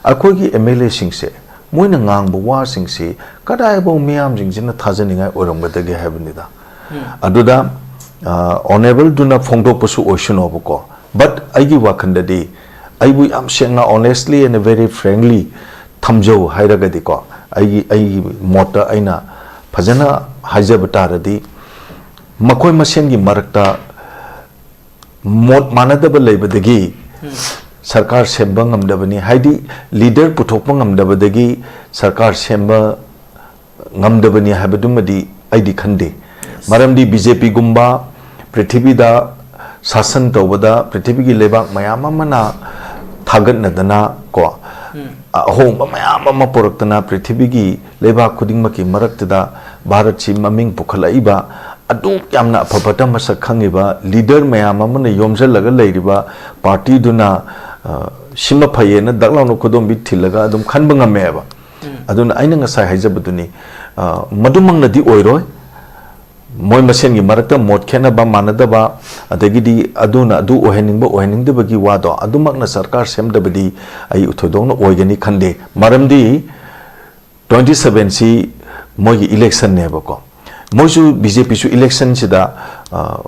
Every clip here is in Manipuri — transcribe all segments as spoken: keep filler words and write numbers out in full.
ꯑꯩꯈꯣꯏꯒꯤ ꯑꯦꯝ ꯑꯦꯜ ꯑꯦꯁꯤꯡꯁꯦ, ꯃꯣꯏꯅ ꯉꯥꯡꯕ ꯋꯥꯁꯤꯡꯁꯤ ꯀꯗꯥꯏꯐꯥꯎ ꯃꯤꯌꯥꯝꯁꯤꯡꯁꯤꯅ ꯊꯥꯖꯅꯤꯡꯉꯥꯏ ꯑꯣꯏꯔꯝꯒꯗꯒꯦ ꯍꯥꯏꯕꯅꯤꯗ꯫ ꯑꯗꯨꯗ ꯑꯣꯅꯦꯕꯜꯗꯨꯅ ꯐꯣꯡꯗꯣꯛꯄꯁꯨ ꯑꯣꯏꯁꯅꯣꯕꯀꯣ, ꯕꯠ ꯑꯩꯒꯤ ꯋꯥꯈꯜꯗꯗꯤ, ꯑꯩꯕꯨ ꯌꯥꯝ ꯁꯦꯡꯅ, honestly and very frankly ꯊꯝꯖꯧ ꯍꯥꯏꯔꯒꯗꯤꯀꯣ, ꯑꯩꯒꯤ, ꯑꯩꯒꯤ ꯃꯣꯠꯇ ꯑꯩꯅ ꯐꯖꯅ ꯍꯥꯏꯖꯕ ꯇꯥꯔꯗꯤ, ꯃꯈꯣꯏ ꯃꯁꯦꯟꯒꯤ ꯃꯔꯛꯇ ꯃꯣꯠ ꯃꯥꯟꯅꯗꯕ ꯂꯩꯕꯗꯒꯤ ꯁꯔꯀꯥꯔ ꯁꯦꯝꯕ ꯉꯝꯗꯕꯅꯤ, ꯍꯥꯏꯗꯤ ꯂꯤꯗꯔ ꯄꯨꯊꯣꯛꯄ ꯉꯝꯗꯕꯗꯒꯤ ꯁꯔꯀꯥꯔ ꯁꯦꯝꯕ ꯉꯝꯗꯕꯅꯤ ꯍꯥꯏꯕꯗꯨꯃꯗꯤ ꯑꯩꯗꯤ ꯈꯟꯗꯦ꯫ ꯃꯔꯝꯗꯤ ꯕꯤ ꯖꯦ ꯄꯤꯒꯨꯝꯕ ꯄ꯭ꯔꯤꯊꯤꯕꯤꯗ ꯁꯥꯁꯟ ꯇꯧꯕꯗ ꯄ꯭ꯔꯤꯊꯤꯕꯤꯒꯤ ꯂꯩꯕꯥꯛ ꯃꯌꯥꯝ ꯑꯃꯅ ꯊꯥꯒꯠꯅꯗꯅ ꯀꯣ, ꯑꯍꯣꯡꯕ ꯃꯌꯥꯝ ꯑꯃ ꯄꯨꯔꯛꯇꯅ ꯄ꯭ꯔꯤꯊꯤꯕꯤꯒꯤ ꯂꯩꯕꯥꯛ ꯈꯨꯗꯤꯡꯃꯛꯀꯤ ꯃꯔꯛꯇꯨꯗ ꯚꯥꯔꯠꯁꯤ ꯃꯃꯤꯡ ꯄꯨꯈꯠꯂꯛꯏꯕ, ꯑꯗꯨꯛ ꯌꯥꯝꯅ ꯑꯐ ꯐꯠꯇ ꯃꯁꯛ ꯈꯪꯉꯤꯕ ꯂꯤꯗꯔ ꯃꯌꯥꯝ ꯑꯃꯅ ꯌꯣꯝꯁꯤꯜꯂꯒ ꯂꯩꯔꯤꯕ ꯄꯥꯔꯇꯤꯗꯨꯅ, ꯑ, ꯁꯤꯃ ꯐꯩꯌꯦꯅ ꯗꯛ ꯂꯥꯎꯅ ꯈꯨꯗꯣꯝꯕꯤ ꯊꯤꯜꯂꯒ ꯑꯗꯨꯝ ꯈꯟꯕ ꯉꯝꯃꯦꯕ꯫ ꯑꯗꯨꯅ ꯑꯩꯅ ꯉꯁꯥꯏ ꯍꯥꯏꯖꯕꯗꯨꯅꯤ, ꯑ, ꯃꯗꯨꯃꯛꯅꯗꯤ ꯑꯣꯏꯔꯣꯏ꯫ ꯃꯣꯏ ꯃꯁꯦꯟꯒꯤ ꯃꯔꯛꯇ ꯃꯣꯠ ꯈꯦꯠꯅꯕ, ꯃꯥꯟꯅꯗꯕ, ꯑꯗꯒꯤꯗꯤ ꯑꯗꯨꯅ ꯑꯗꯨ ꯑꯣꯏꯍꯟꯅꯤꯡꯕ ꯑꯣꯏꯍꯟꯅꯤꯡꯗꯕꯒꯤ ꯋꯥꯗꯣ ꯑꯗꯨꯃꯛꯅ ꯁꯔꯀꯥꯔ ꯁꯦꯝꯗꯕꯗꯤ ꯑꯩ ꯊꯣꯏꯗꯣꯛꯅ ꯑꯣꯏꯒꯅꯤ ꯈꯟꯗꯦ꯫ ꯃꯔꯝꯗꯤ twenty seven ꯁꯤ ꯃꯣꯏꯒꯤ election ꯅꯦꯕꯀꯣ꯫ ꯃꯣꯏꯁꯨ, ꯕꯤ ꯖꯦ ꯄꯤꯁꯨ election ꯁꯤꯗ, ꯑ,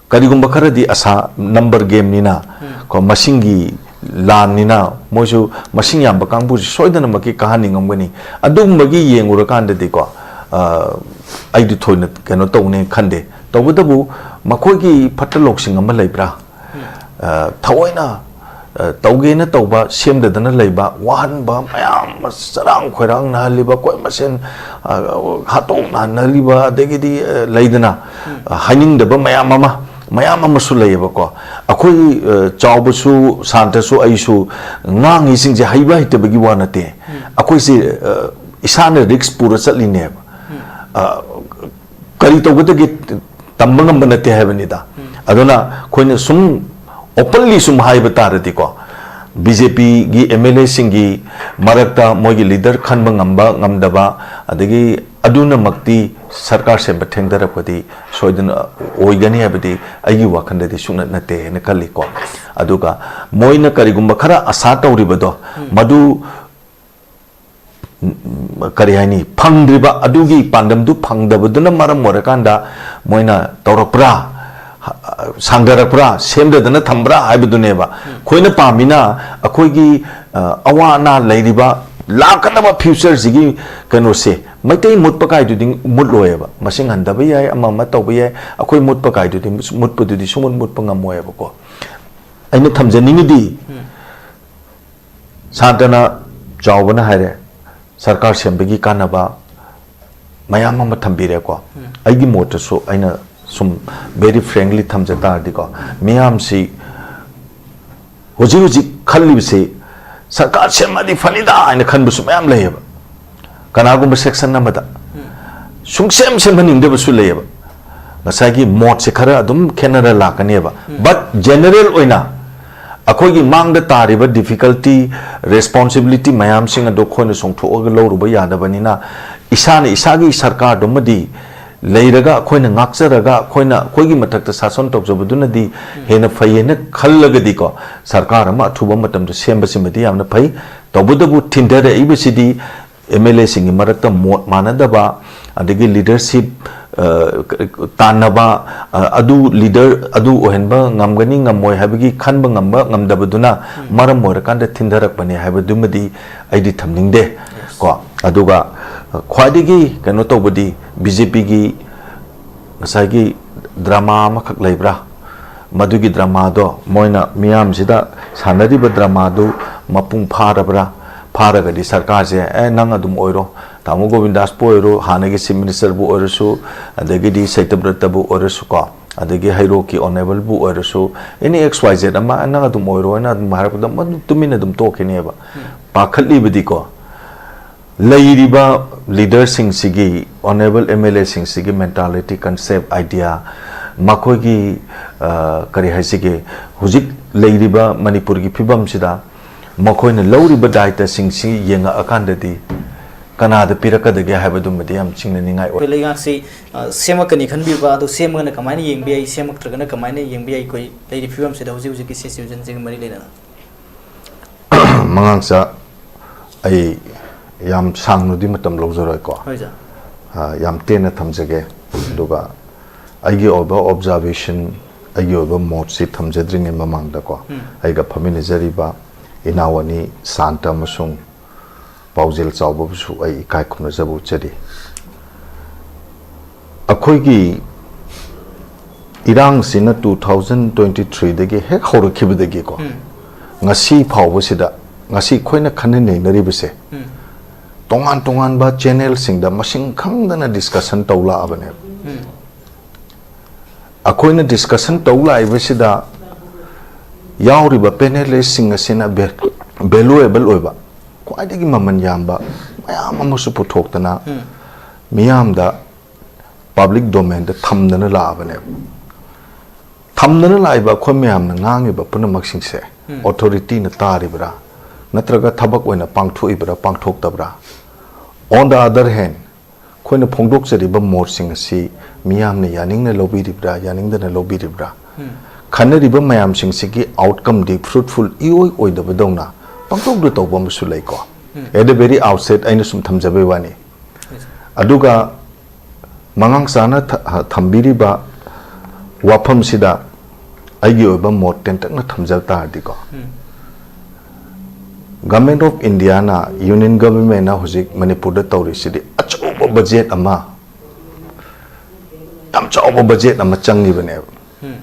ꯀꯔꯤꯒꯨꯝꯕ ꯈꯔꯗꯤ ꯑꯁꯥ number game ꯅꯤꯅ, ꯀꯣ, ꯃꯁꯤꯡꯒꯤ ꯂꯥꯟꯅꯤꯅ ꯃꯣꯏꯁꯨ ꯃꯁꯤꯡ ꯌꯥꯝꯕ ꯀꯥꯡꯕꯨꯁꯤ ꯁꯣꯏꯗꯅꯃꯛꯀꯤ ꯀꯥꯍꯟꯅꯤꯡꯉꯝꯒꯅꯤ꯫ ꯑꯗꯨꯒꯨꯝꯕꯒꯤ ꯌꯦꯡꯉꯨꯔꯀꯥꯟꯗꯗꯤꯀꯣ, ꯑ, ꯑꯩꯗꯤ ꯊꯣꯏꯅ ꯀꯩꯅꯣ ꯇꯧꯅꯤ ꯈꯟꯗꯦ꯫ ꯇꯧꯕꯇꯕꯨ ꯃꯈꯣꯏꯒꯤ ꯐꯠꯇ ꯂꯧꯁꯤꯡ ꯑꯃ ꯂꯩꯕ꯭ꯔꯥ? ꯑ, ꯊꯑꯣꯏꯅ, ꯑ, ꯇꯧꯒꯦꯅ ꯇꯧꯕ, ꯁꯦꯝꯗꯗꯅ ꯂꯩꯕ, ꯋꯥꯍꯟꯕ ꯃꯌꯥꯝ ꯑꯃ, ꯆꯔꯥꯡ ꯈꯣꯏꯔꯥꯡꯅꯍꯜꯂꯤꯕ, ꯑꯩꯈꯣꯏ ꯃꯁꯦꯟ, ꯑ, ꯍꯥꯠꯇꯣꯛꯅꯍꯜꯂꯤꯕ, ꯑꯗꯒꯤꯗꯤ, ꯑ, ꯂꯩꯗꯅ, ꯑ, ꯍꯥꯏꯅꯤꯡꯗꯕ ꯃꯌꯥꯝ ꯑꯃ, ꯃꯌꯥꯝ ꯑꯃꯁꯨ ꯂꯩꯌꯦꯕꯀꯣ꯫ ꯑꯩꯈꯣꯏ, ꯑ, ꯆꯥꯎꯕꯁꯨ, ꯁꯥꯟꯇꯁꯨ, ꯑꯩꯁꯨ, ꯉꯥꯡꯉꯤꯁꯤꯡꯁꯦ ꯍꯩꯕ ꯍꯩꯇꯕꯒꯤ ꯋꯥ ꯅꯠꯇꯦ꯫ ꯑꯩꯈꯣꯏꯁꯦ, ꯑ, ꯏꯁꯥꯅ risk ꯄꯨꯔ ꯆꯠꯂꯤꯅꯦꯕ꯫ ꯑ, ꯀꯔꯤ ꯇꯧꯒꯗꯒꯦ ꯇꯝꯕ ꯉꯝꯕ ꯅꯠꯇꯦ ꯍꯥꯏꯕꯅꯤꯗ꯫ ꯑꯗꯨꯅ ꯑꯩꯈꯣꯏꯅ ꯁꯨꯝ openly ꯁꯨꯝ ꯍꯥꯏꯕ ꯇꯥꯔꯗꯤꯀꯣ, ꯕꯤ ꯖꯦ ꯄꯤꯒꯤ ꯑꯦꯝ ꯑꯦꯜ ꯑꯦꯁꯤꯡꯒꯤ ꯃꯔꯛꯇ ꯃꯣꯏꯒꯤ ꯂꯤꯗꯔ ꯈꯟꯕ ꯉꯝꯕ ꯉꯝꯗꯕ, ꯑꯗꯒꯤ ꯑꯗꯨꯅꯃꯛꯇꯤ ꯁꯔꯀꯥꯔ ꯁꯦꯝꯕ ꯊꯦꯡꯊꯔꯛꯄꯗꯤ ꯁꯣꯏꯗꯅ ꯑꯣꯏꯒꯅꯤ ꯍꯥꯏꯕꯗꯤ ꯑꯩꯒꯤ ꯋꯥꯈꯜꯗꯗꯤ ꯁꯨꯡꯅꯠ ꯅꯠꯇꯦ ꯍꯥꯏꯅ ꯈꯜꯂꯤꯀꯣ꯫ ꯑꯗꯨꯒ ꯃꯣꯏꯅ ꯀꯔꯤꯒꯨꯝꯕ ꯈꯔ ꯑꯁꯥ ꯇꯧꯔꯤꯕꯗꯣ, ꯎꯝ꯫ ꯃꯗꯨ ꯎꯝ, ꯀꯔꯤ ꯍꯥꯏꯅꯤ, ꯐꯪꯗ꯭ꯔꯤꯕ ꯑꯗꯨꯒꯤ ꯄꯥꯟꯗꯝꯗꯨ ꯐꯪꯗꯕꯗꯨꯅ ꯃꯔꯝ ꯑꯣꯏꯔꯀꯥꯟꯗ ꯃꯣꯏꯅ ꯇꯧꯔꯛꯄ꯭ꯔꯥ, ꯍ-, ꯁꯥꯡꯊꯔꯛꯄ꯭ꯔꯥ, ꯁꯦꯝꯗꯗꯅ ꯊꯝꯕ꯭ꯔꯥ ꯍꯥꯏꯕꯗꯨꯅꯦꯕ꯫ ꯎꯝ꯫ ꯑꯩꯈꯣꯏꯅ ꯄꯥꯝꯃꯤꯅ ꯑꯩꯈꯣꯏꯒꯤ, ꯑ, ꯑꯋꯥ ꯑꯅꯥ ꯂꯩꯔꯤꯕ ꯂꯥꯛꯀꯗꯕ ꯐ꯭ꯌꯨꯆꯔꯁꯤꯒꯤ ꯀꯩꯅꯣꯁꯦ, ꯃꯩꯇꯩ ꯃꯨꯠꯄ ꯀꯥꯏꯗꯨꯗꯤ ꯃꯨꯠꯂꯣꯏꯌꯦꯕ꯫ ꯃꯁꯤꯡ ꯍꯟꯊꯕ ꯌꯥꯏ, ꯑꯃ ꯑꯃ ꯇꯧꯕ ꯌꯥꯏ, ꯑꯩꯈꯣꯏ ꯃꯨꯠꯄ ꯀꯥꯏꯗꯨꯗꯤ ꯃꯨꯠꯄꯗꯨꯗꯤ ꯁꯨꯡꯃꯨꯠ ꯃꯨꯠꯄ ꯉꯝꯃꯣꯏꯌꯦꯕꯀꯣ꯫ ꯑꯩꯅ ꯊꯝꯖꯅꯤꯡꯉꯤꯗꯤ, ꯎꯝ꯫ ꯁꯥꯟꯇꯅ ꯆꯥꯎꯕꯅ ꯍꯥꯏꯔꯦ, ꯁꯔꯀꯥꯔ ꯁꯦꯝꯕꯒꯤ ꯀꯥꯟꯅꯕ ꯃꯌꯥꯝ ꯑꯃ ꯊꯝꯕꯤꯔꯦꯀꯣ꯫ ꯎꯝ꯫ ꯑꯩꯒꯤ ꯃꯣꯠꯇꯁꯨ ꯑꯩꯅ ꯁꯨꯝ very frankly ꯊꯝꯖ ꯇꯥꯔꯗꯤꯀꯣ, ꯃꯤꯌꯥꯝꯁꯤ ꯍꯧꯖꯤꯛ ꯍꯧꯖꯤꯛ ꯈꯜꯂꯤꯕꯁꯤ ꯁꯔꯀꯥꯔ ꯁꯦꯝꯃꯗꯤ ꯐꯅꯤꯗ ꯍꯥꯏꯅ ꯈꯟꯕꯁꯨ ꯃꯌꯥꯝ ꯂꯩꯌꯦꯕ꯫ ꯀꯅꯥꯒꯨꯝꯕ ꯁꯦꯛꯁꯟ ꯑꯃꯗ ꯎꯝ꯫ ꯁꯨꯡꯁꯦꯝ ꯁꯦꯝꯍꯟꯅꯤꯡꯗꯕꯁꯨ ꯂꯩꯌꯦꯕ꯫ ꯉꯁꯥꯏꯒꯤ ꯃꯣꯠꯁꯦ ꯈꯔ ꯑꯗꯨꯝ ꯈꯦꯠꯅꯔ ꯂꯥꯛꯀꯅꯦꯕ꯫ ꯎꯝ꯫ But general ꯑꯣꯏꯅ ꯑꯩꯈꯣꯏꯒꯤ ꯃꯥꯡꯗ ꯇꯥꯔꯤꯕ difficulty, responsibility ꯃꯌꯥꯝꯁꯤꯡ ꯑꯗꯣ ꯑꯩꯈꯣꯏꯅ ꯆꯣꯡꯊꯣꯛꯑꯒ ꯂꯧꯔꯨꯕ ꯌꯥꯗꯕꯅꯤꯅ, ꯏꯁꯥꯅ ꯏꯁꯥꯒꯤ ꯁꯔꯀꯥꯔꯗꯨꯃꯗꯤ ꯂꯩꯔꯒ ꯑꯩꯈꯣꯏꯅ ꯉꯥꯛꯆꯔꯒ ꯑꯩꯈꯣꯏꯅ ꯑꯩꯈꯣꯏꯒꯤ ꯃꯊꯛꯇ ꯁꯥꯁꯟ ꯇꯧꯖꯕꯗꯨꯅꯗꯤ ꯎꯝ꯫ ꯍꯦꯟꯅ ꯐꯩꯌꯦꯅ ꯈꯜꯂꯒꯗꯤꯀꯣ, ꯁꯔꯀꯥꯔ ꯑꯃ ꯑꯊꯨꯕ ꯃꯇꯝꯗ ꯁꯦꯝꯕꯁꯤꯃꯗꯤ ꯌꯥꯝꯅ ꯐꯩ꯫ ꯇꯧꯕꯇꯕꯨ ꯊꯤꯟꯊꯔꯛꯏꯕꯁꯤꯗꯤ ꯑꯦꯝ ꯑꯦꯜ ꯑꯦꯁꯤꯡꯒꯤ ꯃꯔꯛꯇ ꯃꯣꯠ ꯃꯥꯟꯅꯗꯕ, ꯑꯗꯒꯤ ꯂꯤꯗꯔꯁꯤꯞ, ꯑ, ꯇꯥꯟꯅꯕ, ꯑ, ꯑꯗꯨ ꯂꯤꯗꯔ ꯑꯗꯨ ꯑꯣꯏꯍꯟꯕ ꯉꯝꯒꯅꯤ ꯉꯝꯃꯣꯏ ꯍꯥꯏꯕꯒꯤ ꯈꯟꯕ ꯉꯝꯕ ꯉꯝꯗꯕꯗꯨꯅ ꯎꯝ꯫ ꯃꯔꯝ ꯑꯣꯏꯔꯀꯥꯟꯗ ꯊꯤꯟꯊꯔꯛꯄꯅꯤ ꯍꯥꯏꯕꯗꯨꯃꯗꯤ ꯑꯩꯗꯤ ꯊꯝꯅꯤꯡꯗꯦ꯫ Yes꯫ ꯀꯣ, ꯑꯗꯨꯒ, ꯑ, ꯈ꯭ꯋꯥꯏꯗꯒꯤ ꯀꯩꯅꯣ ꯇꯧꯕꯗꯤ ꯕꯤ ꯖꯦ ꯄꯤꯒꯤ ꯉꯁꯥꯏꯒꯤ ꯗ꯭ꯔꯃꯥ ꯑꯃꯈꯛ ꯂꯩꯕ꯭ꯔꯥ? ꯃꯗꯨꯒꯤ ꯗ꯭ꯔꯃꯥꯗꯣ ꯃꯣꯏꯅ ꯃꯤꯌꯥꯝꯁꯤꯗ ꯁꯥꯟꯅꯔꯤꯕ ꯗ꯭ꯔꯃꯥꯗꯨ ꯃꯄꯨꯡ ꯐꯥꯔꯕ꯭ꯔꯥ? ꯐꯥꯔꯒꯗꯤ ꯁꯔꯀꯥꯔꯁꯦ, "ꯑꯦ, ꯅꯪ ꯑꯗꯨꯝ ꯑꯣꯏꯔꯣ, ꯇꯥꯃꯣ ꯒꯣꯕꯤꯟꯗꯥꯁꯄꯨ ꯑꯣꯏꯔꯣ, ꯍꯥꯟꯅꯒꯤ ꯆꯤꯐ ꯃꯤꯅꯤꯁꯇꯔꯕꯨ ꯑꯣꯏꯔꯁꯨ, ꯑꯗꯒꯤꯗꯤ ꯁꯇ꯭ꯌꯕ꯭ꯔꯇꯕꯨ ꯑꯣꯏꯔꯁꯨ ꯀꯣ, ꯑꯗꯒꯤ ꯍꯩꯔꯣꯛꯀꯤ ꯑꯣꯅꯦꯕꯜꯕꯨ ꯑꯣꯏꯔꯁꯨ, ꯑꯦꯅꯤ ꯑꯦꯛꯁ ꯋꯥꯏ ꯖꯦꯠ ꯑꯃ, 'ꯅꯪ ꯑꯗꯨꯝ ꯑꯣꯏꯔꯣ' ꯍꯥꯏꯅ ꯑꯗꯨꯝ ꯍꯥꯏꯔꯛꯄꯗ ꯃꯗꯨ ꯇꯨꯃꯤꯟꯅ ꯑꯗꯨꯝ ꯇꯣꯛꯈꯤꯅꯦꯕ꯫ ꯎꯝ꯫ ꯄꯥꯈꯠꯂꯤꯕꯗꯤꯀꯣ, ꯂꯩꯔꯤꯕ ꯂꯤꯗꯔꯁꯤꯡꯁꯤꯒꯤ, ꯑꯣꯅꯦꯕꯜ ꯑꯦꯝ ꯑꯦꯜ ꯑꯦꯁꯤꯡꯁꯤꯒꯤ ꯃꯦꯟꯇꯥꯂꯤꯇꯤ, ꯀꯟꯁꯦꯞ, ꯑꯥꯏꯗꯤꯌꯥ, ꯃꯈꯣꯏꯒꯤ, ꯑ, ꯀꯔꯤ ꯍꯥꯏꯁꯤꯒꯦ, ꯍꯧꯖꯤꯛ ꯂꯩꯔꯤꯕ ꯃꯅꯤꯄꯨꯔꯒꯤ ꯐꯤꯕꯝꯁꯤꯗ ꯃꯈꯣꯏꯅ ꯂꯧꯔꯤꯕ ꯗꯥꯏꯇꯁꯤꯡꯁꯤ ꯌꯦꯡꯉꯛꯑꯀꯥꯟꯗꯗꯤ ꯀꯅꯥꯗ ꯄꯤꯔꯛꯀꯗꯒꯦ ꯍꯥꯏꯕꯗꯨꯃꯗꯤ ꯌꯥꯝ ꯆꯤꯡꯅꯅꯤꯡꯉꯥꯏ ꯑꯣꯏ꯫ ꯑꯩꯈꯣꯏ ꯂꯩꯉꯥꯛꯁꯤ, ꯑ, ꯁꯦꯝꯃꯛꯀꯅꯤ ꯈꯟꯕꯤꯕ꯭ꯔꯥ? ꯑꯗꯨ ꯁꯦꯝꯃꯒꯅ ꯀꯃꯥꯏꯅ ꯌꯦꯡꯕ ꯌꯥꯏ, ꯁꯦꯝꯃꯛꯇ꯭ꯔꯒꯅ ꯀꯃꯥꯏꯅ ꯌꯦꯡꯕ ꯌꯥꯏ? ꯑꯩꯈꯣꯏ ꯂꯩꯔꯤꯕ ꯐꯤꯕꯝꯁꯤꯗ ꯍꯧꯖꯤꯛ ꯍꯧꯖꯤꯛꯀꯤ ꯁꯤꯆꯨꯋꯦꯁꯟꯁꯤꯒ ꯃꯔꯤ ꯂꯩꯅꯅ꯫ ꯃꯉꯥꯡꯆꯥ, ꯑꯩ ꯌꯥꯝ ꯁꯥꯡꯅꯗꯤ ꯃꯇꯝ ꯂꯧꯖꯔꯣꯏꯀꯣ꯫ ꯍꯣꯏ, ꯁꯥꯔ꯫ ꯑ, ꯌꯥꯝ ꯇꯦꯟꯅ ꯊꯝꯖꯒꯦ꯫ ꯑꯗꯨꯒ ꯑꯩꯒꯤ ꯑꯣꯏꯕ ꯑꯣꯕꯖꯥꯔꯕꯦꯁꯟ, ꯑꯩꯒꯤ ꯑꯣꯏꯕ ꯃꯣꯠꯁꯤ ꯊꯝꯖꯗ꯭ꯔꯤꯉꯩ ꯃꯃꯥꯡꯗꯀꯣ, ꯎꯝ꯫ ꯑꯩꯒ ꯐꯝꯃꯤꯟꯅꯖꯔꯤꯕ ꯏꯅꯥꯎ ꯑꯅꯤ ꯁꯥꯟꯇ ꯑꯃꯁꯨꯡ ꯄꯥꯎꯖꯦꯜ ꯆꯥꯎꯕꯕꯨꯁꯨ ꯑꯩ ꯏꯀꯥꯏ ꯈꯨꯝꯅꯖꯕ ꯎꯠꯆꯔꯤ꯫ ꯑꯩꯈꯣꯏꯒꯤ ꯏꯔꯥꯡꯁꯤꯅ two thousand twenty threeꯗꯒꯤ ꯍꯦꯛ ꯍꯧꯔꯛꯈꯤꯕꯗꯒꯤꯀꯣ, ꯎꯝ꯫ ꯉꯁꯤ ꯐꯥꯎꯕꯁꯤꯗ, ꯉꯁꯤ ꯑꯩꯈꯣꯏꯅ ꯈꯟꯅ ꯅꯩꯅꯔꯤꯕꯁꯦ, ꯎꯝ꯫ ꯇꯣꯉꯥꯟ ꯇꯣꯉꯥꯟꯕ ꯆꯦꯅꯦꯜꯁꯤꯡꯗ ꯃꯁꯤꯡ ꯈꯪꯗꯅ ꯗꯤꯁꯀꯁꯟ ꯇꯧ ꯂꯥꯛꯑꯕꯅꯦꯕ꯫ ꯎꯝ꯫ ꯑꯩꯈꯣꯏꯅ ꯗꯤꯁꯀꯁꯟ ꯇꯧ ꯂꯥꯛꯏꯕꯁꯤꯗ ꯌꯥꯎꯔꯤꯕ ꯄꯦꯅꯦꯂꯤꯁꯁꯤꯡ ꯑꯁꯤꯅ ꯚꯦ-, ꯚꯦꯂꯨꯑꯦꯕꯜ ꯑꯣꯏꯕ, ꯈ꯭ꯋꯥꯏꯗꯒꯤ ꯃꯃꯜ ꯌꯥꯝꯕ ꯃꯌꯥꯝ ꯑꯃꯁꯨ ꯄꯨꯊꯣꯛꯇꯅ, ꯎꯝ꯫ ꯃꯤꯌꯥꯝꯗ ꯄꯕ꯭ꯂꯤꯛ ꯗꯣꯃꯦꯟꯗ ꯊꯝꯗꯅ ꯂꯥꯛꯑꯕꯅꯦꯕ꯫ ꯊꯝꯗꯅ ꯂꯥꯛꯏꯕ ꯑꯩꯈꯣꯏ ꯃꯌꯥꯝꯅ ꯉꯥꯡꯉꯤꯕ ꯄꯨꯝꯅꯃꯛꯁꯤꯡꯁꯦ, ꯎꯝ꯫ ꯑꯣꯊꯣꯔꯤꯇꯤꯅ ꯇꯥꯔꯤꯕ꯭ꯔꯥ, ꯅꯠꯇ꯭ꯔꯒ ꯊꯕꯛ ꯑꯣꯏꯅ ꯄꯥꯡꯊꯣꯛꯏꯕ꯭ꯔꯥ, ꯄꯥꯡꯊꯣꯛꯇꯕ꯭ꯔꯥ? On the other hand, ꯑꯩꯈꯣꯏꯅ ꯐꯣꯡꯗꯣꯛꯆꯔꯤꯕ ꯃꯣꯠꯁꯤꯡ ꯑꯁꯤ ꯃꯤꯌꯥꯝꯅ ꯌꯥꯅꯤꯡꯅ ꯂꯧꯕꯤꯔꯤꯕ꯭ꯔꯥ, ꯌꯥꯅꯤꯡꯗꯅ ꯂꯧꯕꯤꯔꯤꯕ꯭ꯔꯥ? ꯎꯝ꯫ ꯈꯟꯅꯔꯤꯕ ꯃꯌꯥꯝꯁꯤꯡꯁꯤꯒꯤ ꯑꯥꯎꯠꯀꯝꯗꯤ ꯐ꯭ꯔꯨꯠꯐꯨꯜ ꯏꯑꯣꯏ ꯑꯣꯏꯗꯕꯗꯧꯅ ꯄꯪꯇꯧꯗ ꯇꯧꯕ ꯑꯃꯁꯨ ꯂꯩꯀꯣ꯫ ꯎꯝ꯫ At the very outset ꯑꯩꯅ ꯁꯨꯝ ꯊꯝꯖꯕꯩ ꯋꯥꯅꯤ꯫ Yes, sir꯫ ꯑꯗꯨꯒ ꯃꯉꯥꯡ ꯆꯥꯅ ꯊ-, ꯊꯝꯕꯤꯔꯤꯕ ꯋꯥꯐꯝꯁꯤꯗ ꯑꯩꯒꯤ ꯑꯣꯏꯕ ꯃꯣꯠ ꯇꯦꯟꯇꯛꯅ ꯊꯝꯖꯕ ꯇꯥꯔꯗꯤꯀꯣ, ꯎꯝ꯫ Government of Indiaꯅ, Union Governmentꯅ ꯍꯧꯖꯤꯛ ꯃꯅꯤꯄꯨꯔꯗ ꯇꯧꯔꯤꯁꯤꯗꯤ ꯑꯆꯧꯕ ꯕꯖꯦꯠ ꯑꯃ, ꯌꯥꯝ ꯆꯥꯎꯕ ꯕꯖꯦꯠ ꯑꯃ ꯆꯪꯉꯤꯕꯅꯦꯕ꯫ ꯎꯝ꯫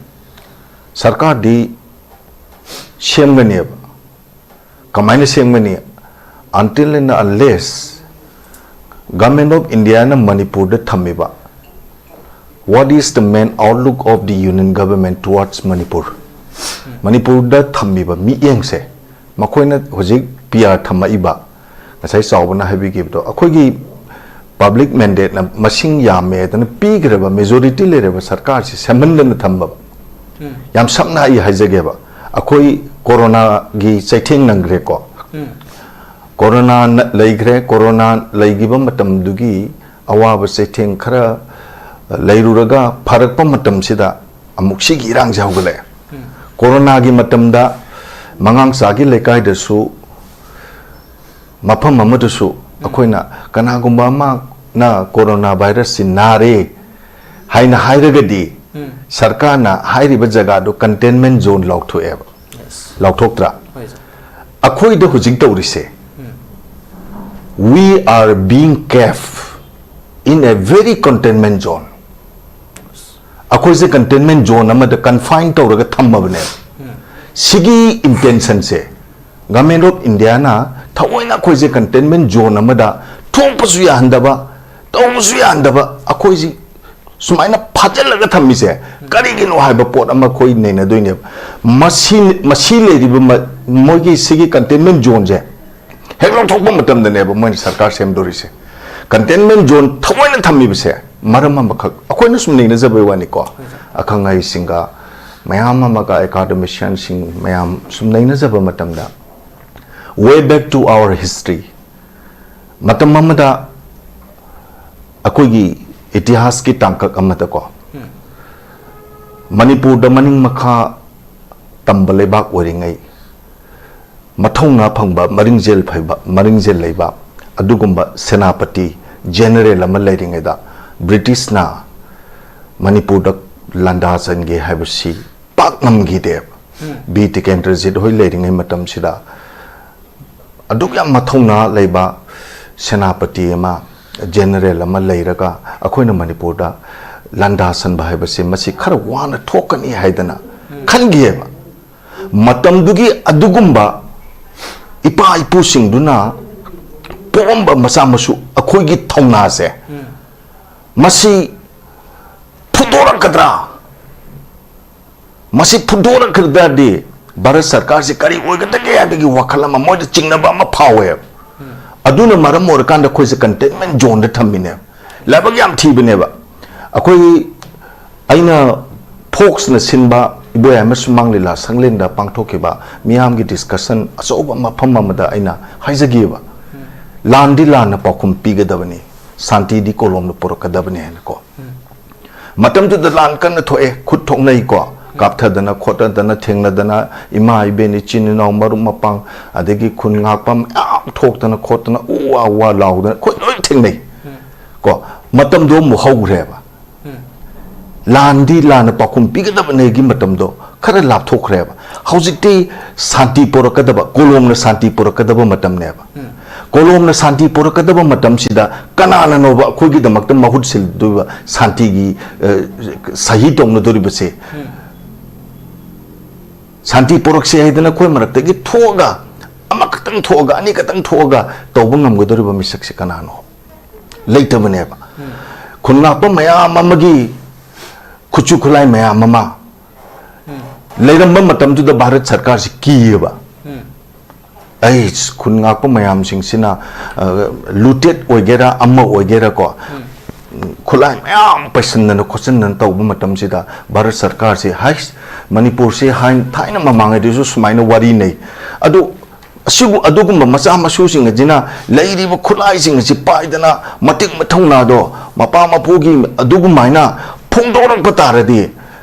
ꯁꯔꯀꯥꯔꯗꯤ ꯁꯦꯝꯒꯅꯦꯕ꯫ ꯀꯃꯥꯏꯅ ꯁꯦꯝꯒꯅꯤ? Until and unless Government of Indiaꯅ ꯃꯅꯤꯄꯨꯔꯗ ꯊꯝꯃꯤꯕ, what is the main outlook of the Union Government towards Manipur? ꯃꯅꯤꯄꯨꯔꯗ ꯊꯝꯃꯤꯕ ꯃꯤꯠꯌꯦꯡꯁꯦ, ꯃꯈꯣꯏꯅ ꯍꯧꯖꯤꯛ ꯄꯤ ꯑꯥꯔ ꯊꯝꯃꯛꯏꯕ, ꯉꯁꯥꯏ ꯆꯥꯎꯕꯅ ꯍꯥꯏꯕꯤꯈꯤꯕꯗꯣ, ꯑꯩꯈꯣꯏꯒꯤ ꯄꯕ꯭ꯂꯤꯛ ꯃꯦꯟꯗꯦꯠꯅ ꯃꯁꯤꯡ ꯌꯥꯝꯃꯦꯗꯅ ꯄꯤꯈ꯭ꯔꯕ, ꯃꯦꯖꯣꯔꯤꯇꯤ ꯂꯩꯔꯕ ꯁꯔꯀꯥꯔꯁꯤ ꯁꯦꯝꯍꯟꯗꯅ ꯊꯝꯕ꯫ ꯎꯝ꯫ ꯌꯥꯝ ꯁꯝꯅ ꯑꯩ ꯍꯥꯏꯖꯒꯦꯕ, ꯑꯩꯈꯣꯏ ꯀꯣꯔꯣꯅꯥꯒꯤ ꯆꯩꯊꯦꯡ ꯅꯪꯈ꯭ꯔꯦꯀꯣ꯫ ꯎꯝ꯫ ꯀꯣꯔꯣꯅꯥ ꯅ-, ꯂꯩꯈ꯭ꯔꯦ꯫ ꯀꯣꯔꯣꯅꯥ ꯂꯩꯈꯤꯕ ꯃꯇꯝꯗꯨꯒꯤ ꯑꯋꯥꯕ ꯆꯩꯊꯦꯡ ꯈꯔ ꯂꯩꯔꯨꯔꯒ ꯐꯔꯛꯄ ꯃꯇꯝꯁꯤꯗ ꯑꯃꯨꯛ ꯁꯤꯒꯤ ꯏꯔꯥꯡꯁꯦ ꯍꯧꯒꯠꯂꯛꯑꯦ꯫ ꯎꯝ꯫ ꯀꯣꯔꯣꯅꯥꯒꯤ ꯃꯇꯝꯗ ꯃꯉꯥꯡꯆꯥꯒꯤ ꯂꯩꯀꯥꯏꯗꯁꯨ, ꯃꯐꯝ ꯑꯃꯗꯁꯨ ꯑꯩꯈꯣꯏꯅ ꯀꯅꯥꯒꯨꯝꯕ ꯑꯃꯅ ꯀꯣꯔꯣꯅꯥ ꯚꯥꯏꯔꯁꯁꯤ ꯅꯥꯔꯦ ꯍꯥꯏꯅ ꯍꯥꯏꯔꯒꯗꯤ, ꯎꯝ꯫ ꯁꯔꯀꯥꯔꯅ ꯍꯥꯏꯔꯤꯕ ꯖꯒꯥꯗꯨ containment zone ꯂꯥꯎꯊꯣꯛꯑꯦꯕ꯫ Yes. ꯂꯥꯎꯊꯣꯛꯇ꯭ꯔꯥ? ꯍꯣꯏ, ꯁꯔ꯫ ꯑꯩꯈꯣꯏꯗ ꯍꯧꯖꯤꯛ ꯇꯧꯔꯤꯁꯦ, ꯎꯝ꯫ We are being kept in a very containment zone. ꯑꯩꯈꯣꯏꯁꯦ containment zone ꯑꯃꯗ confine ꯇꯧꯔꯒ ꯊꯝꯃꯕꯅꯦꯕ꯫ ꯎꯝ꯫ ꯁꯤꯒꯤ intention say Government of India ꯅ ꯊꯑꯣꯏꯅ ꯑꯩꯈꯣꯏꯁꯦ containment zone ꯑꯃꯗ ꯊꯣꯛꯄꯁꯨ ꯌꯥꯍꯟꯗꯕ, ꯇꯧꯕꯁꯨ ꯌꯥꯍꯟꯗꯕ, ꯑꯩꯈꯣꯏꯁꯤ ꯁꯨꯃꯥꯏꯅ ꯐꯥꯖꯤꯜꯂꯒ ꯊꯝꯃꯤꯁꯦ ꯀꯔꯤꯒꯤꯅꯣ ꯍꯥꯏꯕ ꯄꯣꯠ ꯑꯃ ꯑꯩꯈꯣꯏ ꯅꯩꯅꯗꯣꯏꯅꯦꯕ꯫ ꯃꯁꯤ, ꯃꯁꯤ ꯂꯩꯔꯤꯕ ꯃ-, ꯃꯣꯏꯒꯤ ꯁꯤꯒꯤ containment zone ꯁꯦ ꯍꯦꯛ ꯂꯧꯊꯣꯛꯄ ꯃꯇꯝꯗꯅꯦꯕ ꯃꯣꯏꯅ ꯁꯔꯀꯥꯔ ꯁꯦꯝꯗꯣꯔꯤꯁꯦ꯫ Containment zone ꯊꯑꯣꯏꯅ ꯊꯝꯃꯤꯕꯁꯦ ꯃꯔꯝ ꯑꯃꯈꯛ, ꯑꯩꯈꯣꯏꯅ ꯁꯨꯝ ꯅꯩꯅꯖꯕꯩ ꯋꯥꯅꯤꯀꯣ꯫ ꯑꯈꯪ ꯑꯍꯩꯁꯤꯡꯒ ꯃꯌꯥꯝ ꯑꯃꯒ, academician ꯁꯤꯡ ꯃꯌꯥꯝ ꯁꯨꯝ ꯅꯩꯅꯖꯕ ꯃꯇꯝꯗ, way back to our history, ꯃꯇꯝ ꯑꯃꯗ ꯑꯩꯈꯣꯏꯒꯤ ꯏꯇꯤꯍꯥꯁꯀꯤ ꯇꯥꯡꯀꯛ ꯑꯃꯗꯀꯣ, ꯎꯝ꯫ ꯃꯅꯤꯄꯨꯔꯗ ꯃꯅꯤꯡ ꯃꯈꯥ ꯇꯝꯕ ꯂꯩꯕꯥꯛ ꯑꯣꯏꯔꯤꯉꯩ, ꯃꯊꯧꯅꯥ ꯐꯪꯕ, ꯃꯔꯤꯡꯖꯦꯜ ꯐꯩꯕ, ꯃꯔꯤꯡꯖꯦꯜ ꯂꯩꯕ ꯑꯗꯨꯒꯨꯝꯕ ꯁꯦꯅꯥꯄꯇꯤ ꯖꯦꯅꯔꯦꯜ ꯑꯃ ꯂꯩꯔꯤꯉꯩꯗ, ꯕ꯭ꯔꯤꯇꯤꯁꯅ ꯃꯅꯤꯄꯨꯔꯗ ꯂꯥꯟꯗꯥꯁꯟꯒꯦ ꯍꯥꯏꯕꯁꯤ ꯄꯥꯛ ꯉꯝꯈꯤꯗꯦꯕ꯫ ꯎꯝ꯫ ꯕꯤ ꯇꯤꯀꯦꯟꯗ꯭ꯔꯖꯤꯠ ꯍꯣꯏ ꯂꯩꯔꯤꯉꯩ ꯃꯇꯝꯁꯤꯗ ꯑꯗꯨꯛ ꯌꯥꯝ ꯃꯊꯧꯅꯥ ꯂꯩꯕ ꯁꯦꯅꯥꯄꯇꯤ ꯑꯃ, ꯖꯦꯅꯔꯦꯜ ꯑꯃ ꯂꯩꯔꯒ ꯑꯩꯈꯣꯏꯅ ꯃꯅꯤꯄꯨꯔꯗ ꯂꯥꯟꯗꯥꯁꯟꯕ ꯍꯥꯏꯕꯁꯤ ꯃꯁꯤ ꯈꯔ ꯋꯥꯅ ꯊꯣꯛꯀꯅꯤ ꯍꯥꯏꯗꯅ ꯎꯝ꯫ ꯈꯟꯈꯤꯑꯕ꯫ ꯃꯇꯝꯗꯨꯒꯤ ꯑꯗꯨꯒꯨꯝꯕ ꯏꯄꯥ ꯏꯄꯨꯁꯤꯡꯗꯨꯅ ꯄꯣꯛꯑꯝꯕ ꯃꯆꯥ ꯃꯁꯨ ꯑꯩꯈꯣꯏꯒꯤ ꯊꯧꯅꯥꯁꯦ, ꯎꯝ꯫ ꯃꯁꯤ ꯐꯨꯠꯇꯣꯔꯛꯀꯗ꯭ꯔꯥ? ꯃꯁꯤ ꯐꯨꯠꯇꯣꯔꯛꯀꯗ꯭ꯔꯗꯤ ꯚꯥꯔꯠ ꯁꯔꯀꯥꯔꯁꯤ ꯀꯔꯤ ꯑꯣꯏꯒꯗꯒꯦ ꯍꯥꯏꯕꯒꯤ ꯋꯥꯈꯜ ꯑꯃ, ꯃꯣꯏꯗ ꯆꯤꯡꯅꯕ ꯑꯃ ꯐꯥꯎꯋꯦꯕ꯫ ꯎꯝ꯫ ꯑꯗꯨꯅ ꯃꯔꯝ ꯑꯣꯏꯔꯀꯥꯟꯗ ꯑꯩꯈꯣꯏꯁꯦ containment zoneꯗ ꯊꯝꯃꯤꯅꯦꯕ꯫ ꯂꯥꯏꯕꯛ ꯌꯥꯝ ꯊꯤꯕꯅꯦꯕ꯫ ꯑꯩꯈꯣꯏ, ꯑꯩꯅ ꯐꯣꯛꯁꯅ ꯁꯤꯟꯕ ꯏꯕꯣꯌꯥꯏꯃ ꯁꯨꯃꯥꯡ ꯂꯤꯂꯥ ꯁꯪꯂꯦꯟꯗ ꯄꯥꯡꯊꯣꯛꯈꯤꯕ ꯃꯤꯌꯥꯝꯒꯤ discussion ꯑꯆꯧꯕ ꯃꯐꯝ ꯑꯃꯗ ꯑꯩꯅ ꯍꯥꯏꯖꯒꯤꯕ, ꯂꯥꯟꯗꯤ ꯂꯥꯟꯅ ꯄꯥꯎꯈꯨꯝ ꯄꯤꯒꯗꯕꯅꯤ, ꯁꯥꯟꯇꯤꯗꯤ ꯀꯣꯂꯣꯝꯅ ꯄꯨꯔꯛꯀꯗꯕꯅꯤ ꯍꯥꯏꯅꯀꯣ꯫ ꯃꯇꯝꯗꯨꯗ ꯂꯥꯟ ꯀꯟꯅ ꯊꯣꯛꯑꯦ, ꯈꯨꯠ ꯊꯣꯛꯅꯩꯀꯣ, ꯀꯥꯞꯊꯗꯅ ꯈꯣꯠꯅꯗꯅ ꯊꯦꯡꯅꯗꯅ, ꯏꯃꯥ ꯏꯕꯦꯟ ꯏꯆꯤꯟ ꯏꯅꯥꯎ ꯃꯔꯨꯞ ꯃꯄꯥꯡ, ꯑꯗꯒꯤ ꯈꯨꯟ ꯉꯥꯛꯄ ꯃꯌꯥꯝ ꯊꯣꯛꯇꯅ ꯈꯣꯠꯇꯅ ꯎ ꯋꯥ ꯋꯥ ꯂꯥꯎꯗꯅ ꯑꯩꯈꯣꯏ ꯂꯣꯏ ꯊꯦꯡꯅꯩ꯫ ꯀꯣ, ꯃꯇꯝꯗꯣ ꯑꯃꯨꯛ ꯍꯧꯈ꯭ꯔꯦꯕ꯫ ꯂꯥꯟꯗꯤ ꯂꯥꯟꯅ ꯄꯥꯎꯈꯨꯝ ꯄꯤꯒꯗꯕꯅꯦꯒꯤ ꯃꯇꯝꯗꯣ ꯈꯔ ꯂꯥꯞꯊꯣꯛꯈ꯭ꯔꯦꯕ꯫ ꯍꯧꯖꯤꯛꯇꯤ ꯁꯥꯟꯇꯤ ꯄꯣꯔꯛꯀꯗꯕ, ꯀꯣꯂꯣꯝꯅ ꯁꯥꯟꯇꯤ ꯄꯣꯔꯛꯀꯗꯕ ꯃꯇꯝꯅꯦꯕ꯫ ꯀꯣꯂꯣꯝꯅ ꯁꯥꯟꯇꯤ ꯄꯣꯔꯛꯀꯗꯕ ꯃꯇꯝꯁꯤꯗ ꯀꯅꯥꯅꯅꯣꯕ ꯑꯩꯈꯣꯏꯒꯤꯗꯃꯛꯇ ꯃꯍꯨꯠ ꯁꯤꯜꯗꯣꯏꯕ ꯁꯥꯟꯇꯤꯒꯤ, ꯑ, ꯁꯍꯤ ꯇꯧꯅꯗꯣꯔꯤꯕꯁꯦ? ꯁꯥꯟꯇꯤ ꯄꯣꯔꯛꯁꯦ ꯍꯥꯏꯗꯅ ꯑꯩꯈꯣꯏ ꯃꯔꯛꯇꯒꯤ ꯊꯣꯛꯑꯒ, ꯑꯃꯈꯛꯇꯪ ꯊꯣꯛꯑꯒ, ꯑꯅꯤꯈꯛꯇꯪ ꯊꯣꯛꯑꯒ ꯇꯧꯕ ꯉꯝꯒꯗꯧꯔꯤꯕ ꯃꯤꯁꯛꯁꯦ ꯀꯅꯥꯅꯣ? ꯂꯩꯇꯕꯅꯦꯕ꯫ ꯈꯨꯟ ꯉꯥꯛꯄ ꯃꯌꯥꯝ ꯑꯃꯒꯤ ꯈꯨꯠꯁꯨ ꯈꯨꯠꯂꯥꯏ ꯃꯌꯥꯝ ꯑꯃ ꯂꯩꯔꯝꯕ ꯃꯇꯝꯗꯨꯗ ꯚꯥꯔꯠ ꯁꯔꯀꯥꯔꯁꯤ ꯀꯤꯌꯦꯕ꯫ ꯑꯩ ꯈꯨꯟ ꯉꯥꯛꯄ ꯃꯌꯥꯝꯁꯤꯡꯁꯤꯅ, ꯑ, looted ꯑꯣꯏꯒꯦꯔꯥ, ꯑꯃ ꯑꯣꯏꯒꯦꯔꯥꯀꯣ, ꯈꯨꯠꯂꯥꯏ ꯃꯌꯥꯝ ꯄꯩꯁꯟꯗꯅ ꯈꯣꯠꯆꯟꯗꯅ ꯇꯧꯕ ꯃꯇꯝꯁꯤꯗ ꯚꯥꯔꯠ ꯁꯔꯀꯥꯔꯁꯤ, "ꯍꯥꯏꯁ, ꯃꯅꯤꯄꯨꯔꯁꯤ ꯍꯥꯏ-, ꯊꯥꯏꯅ ꯃꯃꯥꯡꯉꯩꯗꯁꯨ ꯁꯨꯃꯥꯏꯅ ꯋꯥꯔꯤ ꯅꯩ꯫ ꯑꯗꯨ ꯑꯁꯤꯒꯨ-, ꯑꯗꯨꯒꯨꯝꯕ ꯃꯆꯥ ꯃꯁꯨꯁꯤꯡ ꯑꯁꯤꯅ ꯂꯩꯔꯤꯕ ꯈꯨꯠꯂꯥꯏꯁꯤꯡ ꯑꯁꯤ ꯄꯥꯏꯗꯅ ꯃꯇꯤꯛ ꯃꯊꯧꯅꯥꯗꯣ ꯃꯄꯥ ꯃꯄꯨꯒꯤ ꯑꯗꯨꯒꯨꯃꯥꯏꯅ ꯐꯣꯡꯗꯣꯔꯛꯄ ꯇꯥꯔꯗꯤ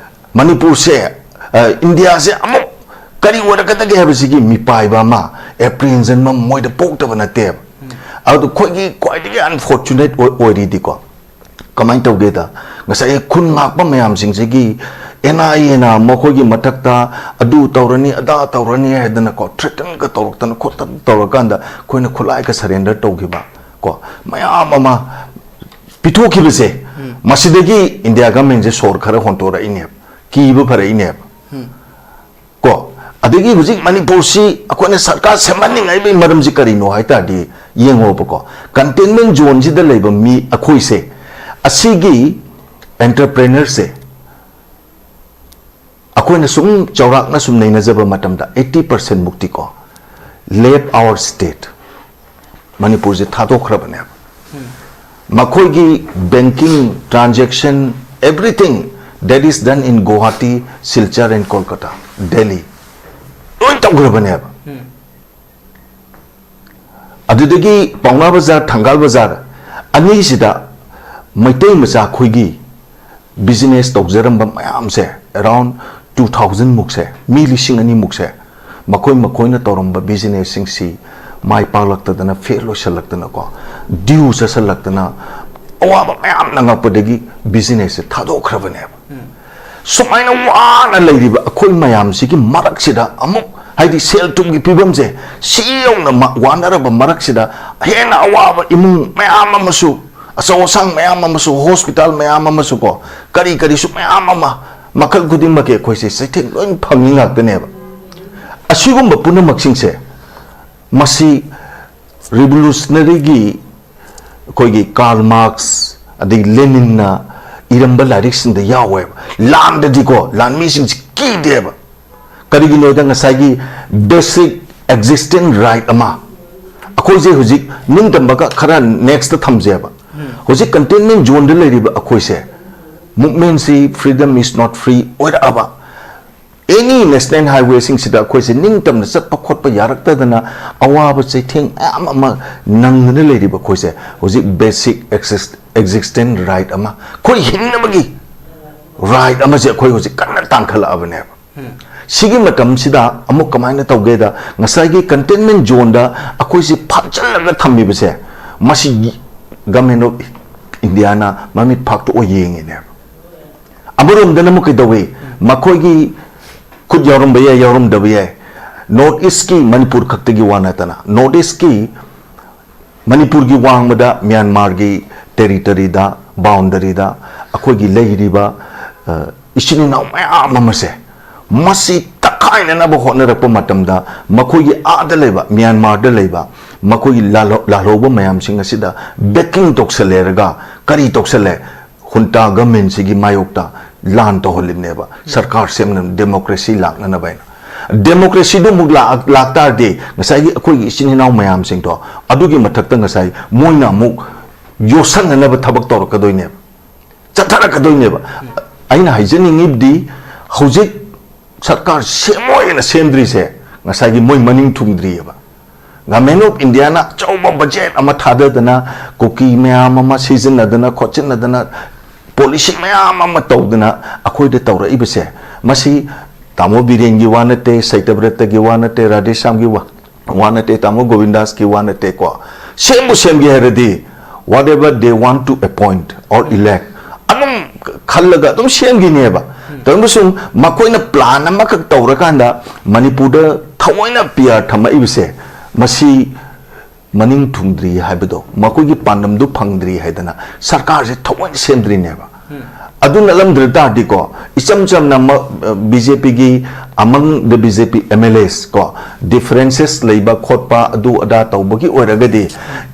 ꯃꯅꯤꯄꯨꯔꯁꯦ, ꯑ, ꯏꯟꯗꯤꯌꯥꯁꯦ ꯑꯃꯨꯛ ꯀꯔꯤ ꯑꯣꯏꯔꯛꯀꯗꯒꯦ ꯍꯥꯏꯕꯁꯤꯒꯤ ꯃꯤꯄꯥꯏꯕ ꯑꯃ, apprehension ꯑꯃ ꯃꯣꯏꯗ ꯄꯣꯛꯇꯕ ꯅꯠꯇꯦꯕ꯫ ꯑꯗꯨ ꯑꯩꯈꯣꯏꯒꯤ ꯈ꯭ꯋꯥꯏꯗꯒꯤ unfortunate ꯑꯣꯏ-, ꯑꯣꯏꯔꯤꯗꯤꯀꯣ, ꯀꯃꯥꯏꯅ ꯇꯧꯒꯦꯗ, ꯉꯁꯥꯏꯒꯤ ꯈꯨꯟ ꯉꯥꯛꯄ ꯃꯌꯥꯝꯁꯤꯡꯁꯤꯒꯤ ꯑꯦꯟ ꯑꯥꯏ ꯑꯦꯅ ꯃꯈꯣꯏꯒꯤ ꯃꯊꯛꯇ ꯑꯗꯨ ꯇꯧꯔꯅꯤ, ꯑꯗꯥ ꯇꯧꯔꯅꯤ ꯍꯥꯏꯗꯅꯀꯣ, threatenꯒ ꯇꯧꯔꯛꯇꯅ ꯈꯣꯠꯇꯅ ꯇꯧꯔꯀꯥꯟꯗ ꯑꯩꯈꯣꯏꯅ ꯈꯨꯠꯂꯥꯏꯒ surrender ꯇꯧꯈꯤꯕ ꯀꯣ, ꯃꯌꯥꯝ ꯑꯃ ꯄꯤꯊꯣꯛꯈꯤꯕꯁꯦ, ꯃꯁꯤꯗꯒꯤ ꯏꯟꯗꯤꯌꯥ governmentꯁꯦ ꯁꯣꯔ ꯈꯔ ꯍꯣꯟꯇꯣꯔꯛꯏꯅꯦꯕ, ꯀꯤꯕ ꯐꯔꯛꯏꯅꯦꯕ꯫ ꯀꯣ, ꯑꯗꯒꯤ ꯍꯧꯖꯤꯛ ꯃꯅꯤꯄꯨꯔꯁꯤ ꯑꯩꯈꯣꯏꯅ ꯁꯔꯀꯥꯔ ꯁꯦꯝꯍꯟꯅꯤꯡꯉꯥꯏꯒꯤ ꯃꯔꯝꯁꯤ ꯀꯔꯤꯅꯣ ꯍꯥꯏ ꯇꯥꯔꯗꯤ, ꯌꯦꯡꯉꯣꯕꯀꯣ, containment zoneꯁꯤꯗ ꯂꯩꯕ ꯃꯤ ꯑꯩꯈꯣꯏꯁꯦ, ꯑꯁꯤꯒꯤ entrepreneurꯁꯦ ꯑꯩꯈꯣꯏꯅ ꯁꯨꯝ ꯆꯥꯎꯔꯥꯛꯅ ꯁꯨꯝ ꯅꯩꯅꯖꯕ ꯃꯇꯝꯗ eighty percent ꯃꯨꯛꯇꯤꯀꯣ, left our state, ꯃꯅꯤꯄꯨꯔꯁꯦ ꯊꯥꯗꯣꯛꯈ꯭ꯔꯕꯅꯦꯕ꯫ ꯃꯈꯣꯏꯒꯤ banking transaction, everything that is done in Guwahati, Silchar and Kolkata, Delhi, ꯂꯣꯏ ꯇꯧꯈ꯭ꯔꯕꯅꯦꯕ꯫ ꯑꯗꯨꯗꯒꯤ ꯄꯥꯎꯅꯥ ꯕꯖꯥꯔ, ꯊꯪꯒꯥꯜ ꯕꯖꯥꯔ ꯑꯅꯤꯁꯤꯗ ꯃꯩꯇꯩ ꯃꯆꯥ ꯑꯩꯈꯣꯏꯒꯤ business ꯇꯧꯖꯔꯝꯕ ꯃꯌꯥꯝꯁꯦ, around two thousand ꯃꯨꯛꯁꯦ, ꯃꯤ ꯂꯤꯁꯤꯡ ꯑꯅꯤ ꯃꯨꯛꯁꯦ, ꯃꯈꯣꯏ ꯃꯈꯣꯏꯅ ꯇꯧꯔꯝꯕ businessꯁꯤꯡꯁꯤ ꯃꯥꯏ ꯄꯥꯛꯂꯛꯇꯗꯅ, fail ꯑꯣꯏꯁꯜꯂꯛꯇꯅꯀꯣ, due ꯆꯠꯁꯜꯂꯛꯇꯅ, ꯑꯋꯥꯕ ꯃꯌꯥꯝ ꯅꯪꯉꯛꯄꯗꯒꯤ businessꯁꯦ ꯊꯥꯗꯣꯛꯈ꯭ꯔꯕꯅꯦꯕ꯫ ꯁꯨꯃꯥꯏꯅ ꯋꯥꯅ ꯂꯩꯔꯤꯕ ꯑꯩꯈꯣꯏ ꯃꯌꯥꯝꯁꯤꯒꯤ ꯃꯔꯛꯁꯤꯗ ꯑꯃꯨꯛ, ꯍꯥꯏꯗꯤ ꯁꯦꯜ ꯊꯨꯝꯒꯤ ꯐꯤꯕꯝꯁꯦ ꯁꯤ ꯌꯧꯅ ꯃ-, ꯋꯥꯅꯔꯕ ꯃꯔꯛꯁꯤꯗ, ꯍꯦꯟꯅ ꯑꯋꯥꯕ ꯏꯃꯨꯡ ꯃꯌꯥꯝ ꯑꯃꯁꯨ, ꯑꯆꯧ ꯑꯁꯥꯡ ꯃꯌꯥꯝ ꯑꯃꯁꯨ, hospital ꯃꯌꯥꯝ ꯑꯃꯁꯨ ꯀꯣ, ꯀꯔꯤ ꯀꯔꯤꯁꯨ ꯃꯌꯥꯝ ꯑꯃ, ꯃꯈꯜ ꯈꯨꯗꯤꯡꯃꯛꯀꯤ ꯑꯩꯈꯣꯏꯁꯦ ꯆꯩꯊꯦꯡ ꯂꯣꯏ ꯐꯪꯉꯤ ꯉꯥꯛꯇꯅꯦꯕ꯫ ꯑꯁꯤꯒꯨꯝꯕ ꯄꯨꯝꯅꯃꯛꯁꯤꯡꯁꯦ, ꯃꯁꯤ revolutionaryꯒꯤ, ꯑꯩꯈꯣꯏꯒꯤ Karl Marx ꯑꯗꯩ Leninꯅ ꯏꯔꯝꯕ ꯂꯥꯏꯔꯤꯛꯁꯤꯡꯗ ꯌꯥꯎꯋꯦꯕ꯫ ꯂꯥꯟꯗꯗꯤꯀꯣ, ꯂꯥꯟꯃꯤꯁꯤꯡꯁꯤ ꯀꯤꯗꯦꯕ꯫ ꯀꯔꯤꯒꯤꯅꯣꯗ, ꯉꯁꯥꯏꯒꯤ basic existence right ꯑꯃ, ꯑꯩꯈꯣꯏꯁꯦ ꯍꯧꯖꯤꯛ ꯅꯤꯡꯇꯝꯕꯒ ꯈꯔ next ꯊꯝꯖꯦꯕ꯫ ꯍꯧꯖꯤꯛ containment zoneꯗ ꯂꯩꯔꯤꯕ ꯑꯩꯈꯣꯏꯁꯦ, movementꯁꯤ freedom is not free ꯑꯣꯏꯔꯛꯑꯕ, any national highwayꯁꯤꯡꯁꯤꯗ ꯑꯩꯈꯣꯏꯁꯦ ꯅꯤꯡꯇꯝꯅ ꯆꯠꯄ ꯈꯣꯠꯄ ꯌꯥꯔꯛꯇꯗꯅ, ꯑꯋꯥꯕ ꯆꯩꯊꯦꯡ ꯃꯌꯥꯝ ꯑꯃ ꯅꯪꯗꯅ ꯂꯩꯔꯤꯕ ꯑꯩꯈꯣꯏꯁꯦ, ꯍꯧꯖꯤꯛ basic exist-, existence right ꯑꯃ, ꯑꯩꯈꯣꯏ ꯍꯤꯡꯅꯕꯒꯤ right ꯑꯃꯁꯦ ꯑꯩꯈꯣꯏ ꯍꯧꯖꯤꯛ ꯀꯟꯅ ꯇꯥꯟꯈꯠꯂꯛꯑꯕꯅꯦꯕ꯫ ꯁꯤꯒꯤ ꯃꯇꯝꯁꯤꯗ ꯑꯃꯨꯛ ꯀꯃꯥꯏꯅ ꯇꯧꯒꯦꯗ, ꯉꯁꯥꯏꯒꯤ containment zoneꯗ ꯑꯩꯈꯣꯏꯁꯤ ꯐꯥꯖꯤꯜꯂꯒ ꯊꯝꯃꯤꯕꯁꯦ, ꯃꯁꯤ Government of Indiaꯅ ꯃꯃꯤꯠ ꯐꯥꯛꯇꯣꯛꯑ ꯌꯦꯡꯉꯤꯅꯦꯕ꯫ ꯑꯃꯔꯣꯝꯗꯅ ꯑꯃꯨꯛ ꯀꯩꯗꯧꯏ? ꯃꯈꯣꯏꯒꯤ ꯈꯨꯠ ꯌꯥꯎꯔꯝꯕ ꯌꯥꯏ, ꯌꯥꯎꯔꯝꯗꯕ ꯌꯥꯏ꯫ North Eastꯀꯤ, ꯃꯅꯤꯄꯨꯔ ꯈꯛꯇꯒꯤ ꯋꯥ ꯅꯠꯇꯅ, North Eastꯀꯤ ꯃꯅꯤꯄꯨꯔꯒꯤ ꯋꯥꯡꯃꯗ ꯃ꯭ꯌꯥꯟꯃꯥꯔꯒꯤ territoryꯗ, boundaryꯗ ꯑꯩꯈꯣꯏꯒꯤ ꯂꯩꯔꯤꯕ, ꯑ, ꯏꯆꯤꯟ ꯏꯅꯥꯎ ꯃꯌꯥꯝ ꯑꯃꯁꯦ, ꯃꯁꯤ ꯇꯛꯈꯥꯏꯅꯅꯕ ꯍꯣꯠꯅꯔꯛꯄ ꯃꯇꯝꯗ, ꯃꯈꯣꯏꯒꯤ ꯑꯥꯗ ꯂꯩꯕ, ꯃ꯭ꯌꯥꯟꯃꯥꯔꯗ ꯂꯩꯕ ꯃꯈꯣꯏꯒꯤ ꯂꯥꯜꯍꯧ-, ꯂꯥꯜꯍꯧꯕ ꯃꯌꯥꯝꯁꯤꯡ ꯑꯁꯤꯗ backing ꯇꯧꯁꯜꯂꯦꯔꯒ, ꯀꯔꯤ ꯇꯧꯁꯜꯂꯦ? Junta governmentꯁꯤꯒꯤ ꯃꯥꯌꯣꯛꯇ ꯂꯥꯟ ꯇꯧꯍꯜꯂꯤꯕꯅꯦꯕ, ꯁꯔꯀꯥꯔ ꯁꯦꯝꯅ democracy ꯂꯥꯛꯅꯅꯕ ꯍꯥꯏꯅ꯫ ꯗꯦꯃꯣꯀ꯭ꯔꯦꯁꯤꯗꯨ ꯑꯃꯨꯛ ꯂꯥꯛ-, ꯂꯥꯛꯇꯥꯔꯗꯤ ꯉꯁꯥꯏꯒꯤ ꯑꯩꯈꯣꯏꯒꯤ ꯏꯆꯤꯟ ꯏꯅꯥꯎ ꯃꯌꯥꯝꯁꯤꯡꯗꯣ ꯑꯗꯨꯒꯤ ꯃꯊꯛꯇ ꯉꯁꯥꯏ ꯃꯣꯏꯅ ꯑꯃꯨꯛ ꯌꯣꯠꯁꯟꯅꯅꯕ ꯊꯕꯛ ꯇꯧꯔꯛꯀꯗꯣꯏꯅꯦꯕ, ꯆꯠꯊꯔꯛꯀꯗꯣꯏꯅꯦꯕ꯫ ꯑꯩꯅ ꯍꯥꯏꯖꯅꯤꯡꯉꯤꯕꯗꯤ ꯍꯧꯖꯤꯛ ꯁꯔꯀꯥꯔ ꯁꯦꯝꯃꯣꯏꯅ ꯁꯦꯝꯗ꯭ꯔꯤꯁꯦ ꯉꯁꯥꯏꯒꯤ ꯃꯣꯏ ꯃꯅꯤꯡ ꯊꯨꯡꯗ꯭ꯔꯤꯑꯕ꯫ Government of Indiaꯅ ꯑꯆꯧꯕ ꯕꯖꯦꯠ ꯑꯃ ꯊꯥꯗꯗꯅ, ꯀꯨꯀꯤ ꯃꯌꯥꯝ ꯑꯃ ꯁꯤꯖꯤꯟꯅꯗꯅ ꯈꯣꯠꯆꯤꯟꯅꯗꯅ, ꯄꯣꯂꯤꯁꯤ ꯃꯌꯥꯝ ꯑꯃ ꯇꯧꯗꯅ ꯑꯩꯈꯣꯏꯗ ꯇꯧꯔꯛꯏꯕꯁꯦ, ꯃꯁꯤ ꯇꯥꯃꯣ ꯕꯤꯔꯦꯟꯒꯤ ꯋꯥ ꯅꯠꯇꯦ, ꯁꯩꯇꯕ꯭ꯔꯇꯒꯤ ꯋꯥ ꯅꯠꯇꯦ, ꯔꯥꯙꯦꯁ꯭ꯌꯥꯝꯒꯤ ꯋꯥ, ꯋꯥ ꯅꯠꯇꯦ, ꯇꯥꯃꯣ ꯒꯣꯕꯤꯟꯗꯥꯁꯀꯤ ꯋꯥ ꯅꯠꯇꯦꯀꯣ꯫ ꯁꯦꯝꯕꯨ ꯁꯦꯝꯒꯦ ꯍꯥꯏꯔꯗꯤ, whatever they want to appoint or elect, ꯑꯗꯨꯝ ꯈꯜꯂꯒ ꯑꯗꯨꯝ ꯁꯦꯝꯈꯤꯅꯦꯕ꯫ ꯇꯧꯔꯝꯕꯁꯨ ꯃꯈꯣꯏꯅ ꯄ꯭ꯂꯥꯟ ꯑꯃꯈꯛ ꯇꯧꯔꯀꯥꯟꯗ ꯃꯅꯤꯄꯨꯔꯗ ꯊꯑꯣꯏꯅ ꯄꯤ ꯑꯥꯔ ꯊꯝꯃꯛꯏꯕꯁꯦ, ꯃꯁꯤ ꯃꯅꯤꯡ ꯊꯨꯡꯗ꯭ꯔꯤ ꯍꯥꯏꯕꯗꯣ, ꯃꯈꯣꯏꯒꯤ ꯄꯥꯟꯗꯝꯗꯨ ꯐꯪꯗ꯭ꯔꯤ ꯍꯥꯏꯗꯅ ꯁꯔꯀꯥꯔꯁꯦ ꯊꯑꯣꯏꯅ ꯁꯦꯝꯗ꯭ꯔꯤꯅꯦꯕ꯫ ꯑꯗꯨ ꯅꯠꯂꯝꯗ꯭ꯔ ꯇꯥꯔꯗꯤꯀꯣ, ꯏꯆꯝ ꯆꯝꯅ ꯕꯤ ꯖꯦ ꯄꯤꯒꯤ, among the B J P M L As ꯀꯣ, differences ꯂꯩꯕ ꯈꯣꯠꯄ ꯑꯗꯨ ꯑꯗꯥ ꯇꯧꯕꯒꯤ ꯑꯣꯏꯔꯒꯗꯤ,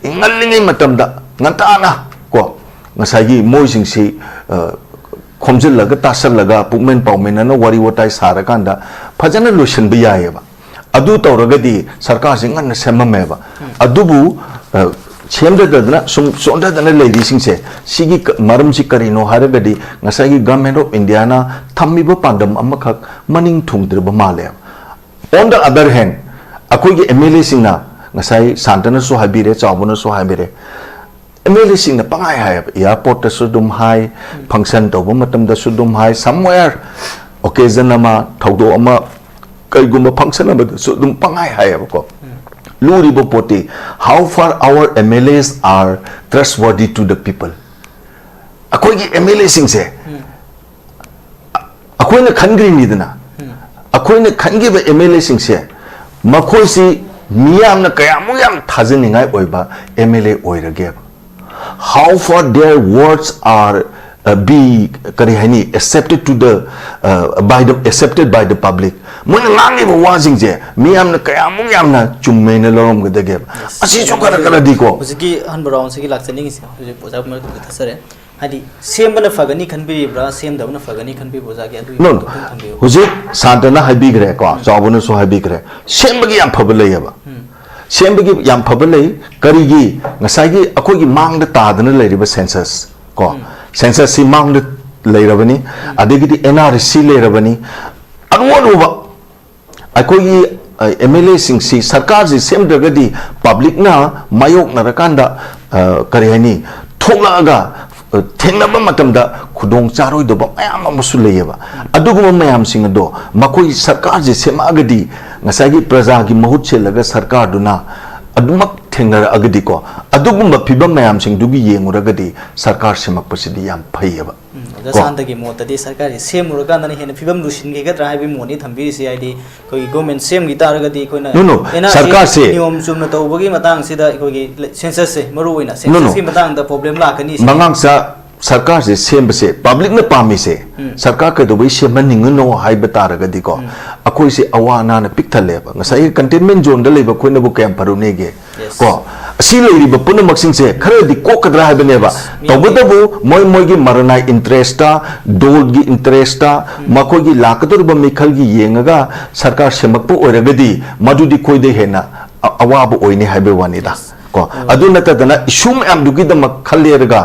ꯉꯜꯂꯤꯉꯩ ꯃꯇꯝꯗ ꯉꯟꯇꯥꯅ ꯀꯣ, ꯉꯁꯥꯏꯒꯤ ꯃꯣꯏꯁꯤꯡꯁꯤ, ꯑ, ꯈꯣꯝꯖꯤꯜꯂꯒ, ꯇꯥꯁꯜꯂꯒ, ꯄꯨꯛꯃꯦꯟ ꯄꯥꯎꯃꯦꯟꯅꯅ ꯋꯥꯔꯤ ꯋꯥꯇꯥꯏ ꯁꯥꯔꯀꯥꯟꯗ ꯐꯖꯅ ꯂꯣꯏꯁꯤꯟꯕ ꯌꯥꯏꯑꯕ꯫ ꯑꯗꯨ ꯇꯧꯔꯒꯗꯤ ꯁꯔꯀꯥꯔꯁꯤ ꯉꯟꯅ ꯁꯦꯝꯃꯝꯃꯦꯕ꯫ ꯑꯗꯨꯕꯨ, ꯑ, ꯁꯦꯝꯗꯗꯅ ꯁꯨꯝ ꯆꯣꯟꯊꯗꯅ ꯂꯩꯔꯤꯁꯤꯡꯁꯦ, ꯁꯤꯒꯤ ꯀ-, ꯃꯔꯝꯁꯤ ꯀꯔꯤꯅꯣ ꯍꯥꯏꯔꯒꯗꯤ, ꯉꯁꯥꯏꯒꯤ Government of Indiaꯅ ꯊꯝꯃꯤꯕ ꯄꯥꯟꯗꯝ ꯑꯃꯈꯛ ꯃꯅꯤꯡ ꯊꯨꯡꯗ꯭ꯔꯤꯕ ꯃꯥꯜꯂꯦꯕ꯫ On the other hand, ꯑꯩꯈꯣꯏꯒꯤ M L Aꯁꯤꯡꯅ, ꯉꯁꯥꯏ ꯁꯥꯟꯇꯅꯁꯨ ꯍꯥꯏꯕꯤꯔꯦ, ꯆꯥꯎꯕꯅꯁꯨ ꯍꯥꯏꯕꯤꯔꯦ, M L Aꯁꯤꯡꯅ ꯄꯪꯍꯥꯏ ꯍꯥꯏꯌꯦꯕ, airportꯇꯁꯨ ꯑꯗꯨꯝ ꯍꯥꯏ, function ꯇꯧꯕ ꯃꯇꯝꯗꯁꯨ ꯑꯗꯨꯝ ꯍꯥꯏ, somewhere occasion ꯑꯃ, ꯊꯧꯗꯣꯛ ꯑꯃ, ꯀꯩꯒꯨꯝꯕ function ꯑꯃꯗꯁꯨ ꯑꯗꯨꯝ ꯄꯪꯍꯥꯏ ꯍꯥꯏꯌꯦꯕꯀꯣ꯫ ꯂꯨꯔꯤꯕ ꯄꯣꯠꯇꯤ, how far our M L As are trustworthy to the people? ꯑꯩꯈꯣꯏꯒꯤ M L Aꯁꯤꯡꯁꯦ ꯑꯩꯈꯣꯏꯅ ꯈꯟꯈ꯭ꯔꯤꯅꯤꯗꯅ, ꯑꯩꯈꯣꯏꯅ ꯈꯟꯈꯤꯕ M L Aꯁꯤꯡꯁꯦ, ꯃꯈꯣꯏꯁꯤ ꯃꯤꯌꯥꯝꯅ ꯀꯌꯥꯃꯨꯛ ꯌꯥꯝ ꯊꯥꯖꯅꯤꯡꯉꯥꯏ ꯑꯣꯏꯕ M L A ꯑꯣꯏꯔꯒꯦꯕ? How far their words are, uh, be, ꯀꯔꯤ ꯍꯥꯏꯅꯤ, accepted to the, uh, by the, accepted by the public? ꯃꯣꯏꯅ ꯉꯥꯡꯉꯤꯕ ꯋꯥꯁꯤꯡꯁꯦ ꯃꯤꯌꯥꯝꯅ ꯀꯌꯥꯃꯨꯛ ꯌꯥꯝꯅ ꯆꯨꯝꯃꯦꯅ ꯂꯧꯔꯝꯒꯗꯒꯦꯕ? ꯑꯁꯤꯁꯨ ꯈꯔ ꯈꯔꯗꯤꯀꯣ꯫ ꯍꯧꯖꯤꯛꯀꯤ ꯑꯍꯥꯟꯕ ꯔꯥꯎꯟꯁꯤꯒꯤ ꯂꯥꯛꯆꯅꯤꯡꯉꯤꯁꯦ, ꯍꯧꯖꯤꯛ ꯑꯣꯖꯥ ꯃꯔꯛꯇ ꯊꯠꯆꯔꯦ꯫ ꯍꯥꯏꯗꯤ ꯁꯦꯝꯕꯅ ꯐꯒꯅꯤ ꯈꯟꯕꯤꯔꯤꯕ꯭ꯔꯥ, ꯁꯦꯝꯗꯕꯅ ꯐꯒꯅꯤ ꯈꯟꯕꯤꯕ꯭ꯔꯥ, ꯑꯣꯖꯥꯒꯤ ꯑꯗꯨꯒꯤ No, ꯃꯇꯨꯡꯗ ꯊꯝꯕꯤꯌꯨ꯫ ꯍꯧꯖꯤꯛ ꯁꯥꯟꯇꯅ ꯍꯥꯏꯕꯤꯈ꯭ꯔꯦ ꯀꯣ, ꯆꯥꯎꯕꯅꯁꯨ ꯍꯥꯏꯕꯤꯈ꯭ꯔꯦ, ꯁꯦꯝꯕꯒꯤ ꯌꯥꯝ ꯐꯕ ꯂꯩꯌꯦꯕ꯫ ꯁꯦꯝꯕꯒꯤ ꯌꯥꯝ ꯐꯕ ꯂꯩ꯫ ꯀꯔꯤꯒꯤ? ꯉꯁꯥꯏꯒꯤ ꯑꯩꯈꯣꯏꯒꯤ ꯃꯥꯡꯗ ꯇꯥꯗꯅ ꯂꯩꯔꯤꯕ census ꯀꯣ, census ꯁꯤ ꯃꯥꯡꯗ ꯂꯩꯔꯕꯅꯤ, ꯑꯗꯒꯤꯗꯤ N R C ꯂꯩꯔꯕꯅꯤ, ꯑꯔꯨ ꯑꯔꯨꯕ ꯑꯩꯈꯣꯏꯒꯤ ꯑꯦꯝ ꯑꯦꯜ ꯑꯦꯁꯤꯡꯁꯤ ꯁꯔꯀꯥꯔꯁꯤ ꯁꯦꯝꯗ꯭ꯔꯒꯗꯤ ꯄꯕ꯭ꯂꯤꯛꯅ ꯃꯥꯌꯣꯛꯅꯔꯀꯥꯟꯗ, ꯑ, ꯀꯔꯤ ꯍꯥꯏꯅꯤ, ꯊꯣꯛꯂꯛꯑꯒ, ꯑ, ꯊꯦꯡꯅꯕ ꯃꯇꯝꯗ ꯈꯨꯗꯣꯡ ꯆꯥꯔꯣꯏꯗꯕ ꯃꯌꯥꯝ ꯑꯃꯁꯨ ꯂꯩꯌꯦꯕ꯫ ꯑꯗꯨꯒꯨꯝꯕ ꯃꯌꯥꯝꯁꯤꯡ ꯑꯗꯣ ꯃꯈꯣꯏ ꯁꯔꯀꯥꯔꯁꯤ ꯁꯦꯝꯃꯛꯑꯒꯗꯤ ꯉꯁꯥꯏꯒꯤ ꯄ꯭ꯔꯖꯥꯒꯤ ꯃꯍꯨꯠ ꯁꯤꯜꯂꯒ ꯁꯔꯀꯥꯔꯗꯨꯅ ꯑꯗꯨꯃꯛ ꯊꯦꯡꯅꯔꯛꯑꯒꯗꯤꯀꯣ, ꯑꯗꯨꯒꯨꯝꯕ ꯐꯤꯕꯝ ꯃꯌꯥꯝꯁꯤꯡꯗꯨꯒꯤ ꯌꯦꯡꯉꯨꯔꯒꯗꯤ ꯁꯔꯀꯥꯔ ꯁꯦꯝꯃꯛꯄꯁꯤꯗꯤ ꯌꯥꯝ ꯐꯩꯌꯦꯕ꯫ ꯎꯝ, ꯑꯣꯖꯥ ꯀꯣ? ꯁꯥꯟꯇꯒꯤ ꯃꯣꯠꯇꯗꯤ ꯁꯔꯀꯥꯔꯁꯦ ꯁꯦꯝꯃꯨꯔꯀꯥꯟꯗꯅ ꯍꯦꯟꯅ ꯐꯤꯕꯝ ꯂꯨꯁꯤꯟꯈꯤꯒꯗ꯭ꯔꯥ ꯍꯥꯏꯕꯒꯤ ꯃꯣꯠꯅꯤ ꯊꯝꯕꯤꯔꯤꯁꯦ꯫ ꯍꯥꯏꯗꯤ ꯑꯩꯈꯣꯏꯒꯤ government ꯁꯦꯝꯈꯤ ꯇꯥꯔꯒꯗꯤ ꯑꯩꯈꯣꯏꯅ No, no, and R C ꯁꯔꯀꯥꯔꯁꯦ ꯅꯤꯌꯣꯝ ꯆꯨꯝꯅ ꯇꯧꯕꯒꯤ ꯃꯇꯥꯡꯁꯤꯗ ꯑꯩꯈꯣꯏꯒꯤ census ꯁꯦ ꯃꯔꯨ ꯑꯣꯏꯅ No, census no. ꯀꯤ ꯃꯇꯥꯡꯗ problem ꯂꯥꯛꯀꯅꯤ ꯁꯤꯅꯤ꯫ ꯃꯉꯥꯡꯆꯥ, ꯁꯔꯀꯥꯔꯁꯦ ꯁꯦꯝꯕꯁꯦ ꯄꯕ꯭ꯂꯤꯛꯅ ꯄꯥꯝꯃꯤꯁꯦ, ꯁꯔꯀꯥꯔ ꯀꯩꯗꯧꯕꯩ ꯁꯦꯝꯍꯟꯅꯤꯡꯉꯤꯅꯣ ꯍꯥꯏꯕ ꯇꯥꯔꯒꯗꯤꯀꯣ, ꯑꯩꯈꯣꯏꯁꯦ ꯑꯋꯥ ꯑꯅꯥꯅ ꯄꯤꯛ ꯊꯜꯂꯦꯕ꯫ ꯉꯁꯥꯏꯒꯤ containment zone ꯗ ꯂꯩꯕ ꯑꯩꯈꯣꯏꯅꯕꯨ ꯀꯌꯥꯝ ꯐꯔꯨꯅꯦꯒꯦ? Yes. ꯀꯣ, ꯑꯁꯤ ꯂꯩꯔꯤꯕ ꯄꯨꯝꯅꯃꯛꯁꯤꯡꯁꯦ ꯈꯔꯗꯤ ꯀꯣꯛꯀꯗ꯭ꯔꯥ ꯍꯥꯏꯕꯅꯦꯕ꯫ ꯃꯤ ꯇꯧꯕꯇꯕꯨ ꯃꯣꯏ ꯃꯣꯏꯒꯤ ꯃꯔꯅꯥꯏ interest ꯇ, ꯗꯣꯜꯒꯤ interest ꯇ, ꯃꯈꯣꯏꯒꯤ ꯂꯥꯛꯀꯗꯧꯔꯤꯕ ꯃꯤꯈꯜꯒꯤ ꯌꯦꯡꯉꯒ ꯁꯔꯀꯥꯔ ꯁꯦꯝꯃꯛꯄ ꯑꯣꯏꯔꯒꯗꯤ ꯃꯗꯨꯗꯤ ꯑꯩꯈꯣꯏꯗ ꯍꯦꯟꯅ ꯑ-, ꯑꯋꯥꯕ ꯑꯣꯏꯅꯤ ꯍꯥꯏꯕꯒꯤ ꯋꯥꯅꯤꯗ꯫ ꯀꯣ, ꯑꯗꯨ ꯅꯠꯇꯗꯅ issue ꯃꯌꯥꯝꯗꯨꯒꯤꯗꯃꯛ ꯈꯜꯂꯦꯔꯒ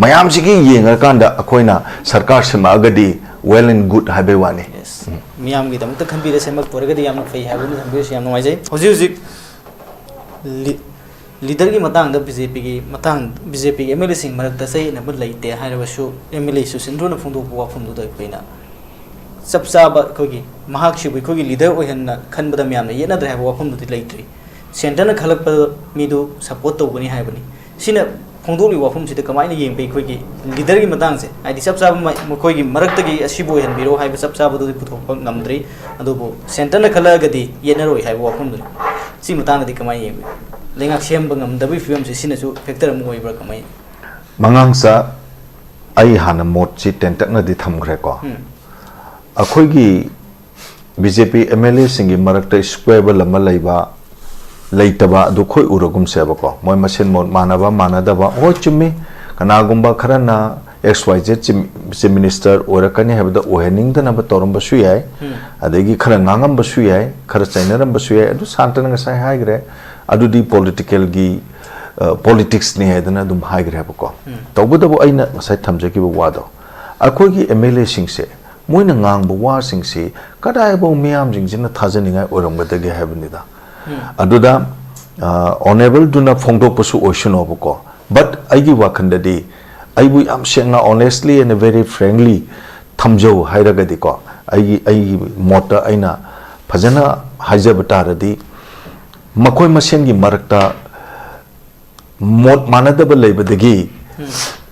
ꯃꯌꯥꯝꯁꯤꯒꯤ ꯌꯦꯡꯉꯀꯥꯟꯗ ꯑꯩꯈꯣꯏꯅ ꯁꯔꯀꯥꯔ ꯁꯦꯝꯃꯛꯑꯒꯗꯤ well and good ꯍꯥꯏꯕꯒꯤ ꯋꯥꯅꯤ꯫ Yes. ꯃꯤꯌꯥꯝꯒꯤꯗꯃꯛꯇ ꯈꯟꯕꯤꯔ ꯁꯦꯝꯃꯛꯄ ꯑꯣꯏꯔꯒꯗꯤ ꯌꯥꯝꯅ ꯐꯩ ꯍꯥꯏꯕꯗꯨ ꯊꯝꯕꯤꯔꯤꯁꯤ ꯌꯥꯝ ꯅꯨꯡꯉꯥꯏꯖꯩ꯫ ꯍꯧꯖꯤꯛ ꯍꯧꯖꯤꯛ ꯂꯤ-, leader ꯒꯤ ꯃꯇꯥꯡꯗ ꯕꯤ ꯖꯦ ꯄꯤꯒꯤ ꯃꯇꯥꯡ, ꯕꯤ ꯖꯦ ꯄꯤꯒꯤ ꯑꯦꯝ ꯑꯦꯜ ꯑꯦꯁꯤꯡ ꯃꯔꯛꯇ ꯆꯌꯦꯠꯅꯕ ꯂꯩꯇꯦ ꯍꯥꯏꯔꯕꯁꯨ, ꯑꯦꯝ ꯑꯦꯜ ꯑꯦ ꯁꯨꯁꯤꯟꯗ꯭ꯔꯣꯅ ꯐꯣꯡꯗꯣꯛꯄ ꯋꯥꯐꯝꯗꯨꯗ ꯑꯩꯈꯣꯏꯅ ꯆꯞ ꯆꯥꯕ ꯑꯩꯈꯣꯏꯒꯤ ꯃꯍꯥꯛꯁꯤꯕꯨ ꯑꯩꯈꯣꯏꯒꯤ leader ꯑꯣꯏꯍꯟꯅ ꯈꯟꯕꯗ ꯃꯌꯥꯝꯅ ꯌꯦꯠꯅꯗ꯭ꯔꯦ ꯍꯥꯏꯕ ꯋꯥꯐꯝꯗꯨꯗꯤ ꯂꯩꯇ꯭ꯔꯤ꯫ Centre ꯅ ꯈꯜꯂꯛꯄ ꯃꯤꯗꯨ support ꯇꯧꯒꯅꯤ ꯍꯥꯏꯕꯅꯤ꯫ ꯁꯤꯅ ꯐꯣꯡꯗꯣꯛꯂꯤꯕ ꯋꯥꯐꯝꯁꯤꯗ ꯀꯃꯥꯏꯅ ꯌꯦꯡꯕ? ꯑꯩꯈꯣꯏꯒꯤ leader ꯒꯤ ꯃꯇꯥꯡꯁꯦ, ꯍꯥꯏꯗꯤ ꯆꯞ ꯆꯥꯕ ꯃ-, ꯃꯈꯣꯏꯒꯤ ꯃꯔꯛꯇꯒꯤ ꯑꯁꯤꯕꯨ ꯑꯣꯏꯍꯟꯕꯤꯔꯣ ꯍꯥꯏꯕ ꯆꯞ ꯆꯥꯕꯗꯨꯗꯤ ꯄꯨꯊꯣꯛꯄ ꯉꯝꯗ꯭ꯔꯤ꯫ ꯑꯗꯨꯕꯨ Centre ꯅ ꯈꯜꯂꯛꯑꯒꯗꯤ ꯌꯦꯠꯅꯔꯣꯏ ꯍꯥꯏꯕ ꯋꯥꯐꯝꯗꯨꯅꯤ꯫ ꯁꯤ ꯃꯇꯥꯡꯗꯗꯤ ꯀꯃꯥꯏꯅ ꯌꯦꯡꯕꯤ? ꯂꯩꯉꯥꯛ ꯁꯦꯝꯕ ꯉꯝꯗꯕꯒꯤ ꯐꯤꯕꯝꯁꯦ ꯁꯤꯅꯁꯨ factor ꯑꯃ ꯑꯣꯏꯕ꯭ꯔꯥ ꯀꯃꯥꯏꯅ? ꯃꯉꯥꯡꯆꯥ, ꯑꯩ ꯍꯥꯟꯅ ꯃꯣꯠꯁꯤ ꯇꯦꯟꯇꯛꯅꯗꯤ ꯊꯝꯈ꯭ꯔꯦꯀꯣ꯫ ꯎꯝ. ꯑꯩꯈꯣꯏꯒꯤ B J P M L ꯑꯦꯁꯤꯡꯒꯤ ꯃꯔꯛꯇ squabble ꯑꯃ ꯂꯩꯕ ꯂꯩꯇꯕ ꯑꯗꯨ ꯑꯩꯈꯣꯏ ꯎꯔꯒꯨꯝꯁꯦꯕꯀꯣ꯫ ꯃꯣꯏ ꯃꯁꯦꯟ ꯃꯣꯠ ꯃꯥꯟꯅꯕ ꯃꯥꯟꯅꯗꯕ, ꯍꯣꯏ, ꯆꯨꯝꯃꯤ, ꯀꯅꯥꯒꯨꯝꯕ ꯈꯔꯅ X Y Z chief minister ꯑꯣꯏꯔꯛꯀꯅꯤ ꯍꯥꯏꯕꯗ ꯑꯣꯏꯍꯟꯅꯤꯡꯗꯅꯕ ꯇꯧꯔꯝꯕꯁꯨ ꯌꯥꯏ꯫ ꯑꯗꯒꯤ ꯈꯔ ꯉꯥꯡꯉꯝꯕꯁꯨ ꯌꯥꯏ, ꯈꯔ ꯆꯩꯅꯔꯝꯕꯁꯨ ꯌꯥꯏ꯫ ꯑꯗꯨ ꯁꯥꯟꯇꯅ ꯉꯁꯥꯏ ꯍꯥꯏꯈ꯭ꯔꯦ, ꯑꯗꯨꯗꯤ ꯄꯣꯂꯤꯇꯤꯀꯦꯜꯒꯤ ꯄꯣꯂꯤꯇꯤꯛꯁꯅꯤ ꯍꯥꯏꯗꯅ ꯑꯗꯨꯝ ꯍꯥꯏꯈ꯭ꯔꯦꯕꯀꯣ꯫ ꯇꯧꯕꯇꯕꯨ ꯑꯩꯅ ꯉꯁꯥꯏ ꯊꯝꯖꯈꯤꯕ ꯋꯥꯗꯣ, ꯑꯩꯈꯣꯏꯒꯤ ꯑꯦꯝ ꯑꯦꯜ ꯑꯦꯁꯤꯡꯁꯦ ꯃꯣꯏꯅ ꯉꯥꯡꯕ ꯋꯥꯁꯤꯡꯁꯤ ꯀꯗꯥꯏꯐꯥꯎ ꯃꯤꯌꯥꯝꯁꯤꯡꯁꯤꯅ ꯊꯥꯖꯅꯤꯡꯉꯥꯏ ꯑꯣꯏꯔꯝꯒꯗꯒꯦ ꯍꯥꯏꯕꯅꯤꯗ꯫ ꯑꯗꯨꯗ ꯑꯣꯅꯦꯕꯜꯗꯨꯅ ꯐꯣꯡꯗꯣꯛꯄꯁꯨ ꯑꯣꯏꯁꯅꯣꯕꯀꯣ, ꯕꯠ ꯑꯩꯒꯤ ꯋꯥꯈꯜꯗꯗꯤ ꯑꯩꯕꯨ ꯌꯥꯝ ꯁꯦꯡꯅ, honestly and very frankly ꯊꯝꯖꯧ ꯍꯥꯏꯔꯒꯗꯤꯀꯣ, ꯑꯩꯒꯤ ꯑꯩꯒꯤ ꯃꯣꯠꯇ ꯑꯩꯅ ꯐꯖꯅ ꯍꯥꯏꯖꯕ ꯇꯥꯔꯗꯤ, ꯃꯈꯣꯏ ꯃꯁꯦꯟꯒꯤ ꯃꯔꯛꯇ ꯃꯣꯠ ꯃꯥꯟꯅꯗꯕ ꯂꯩꯕꯗꯒꯤ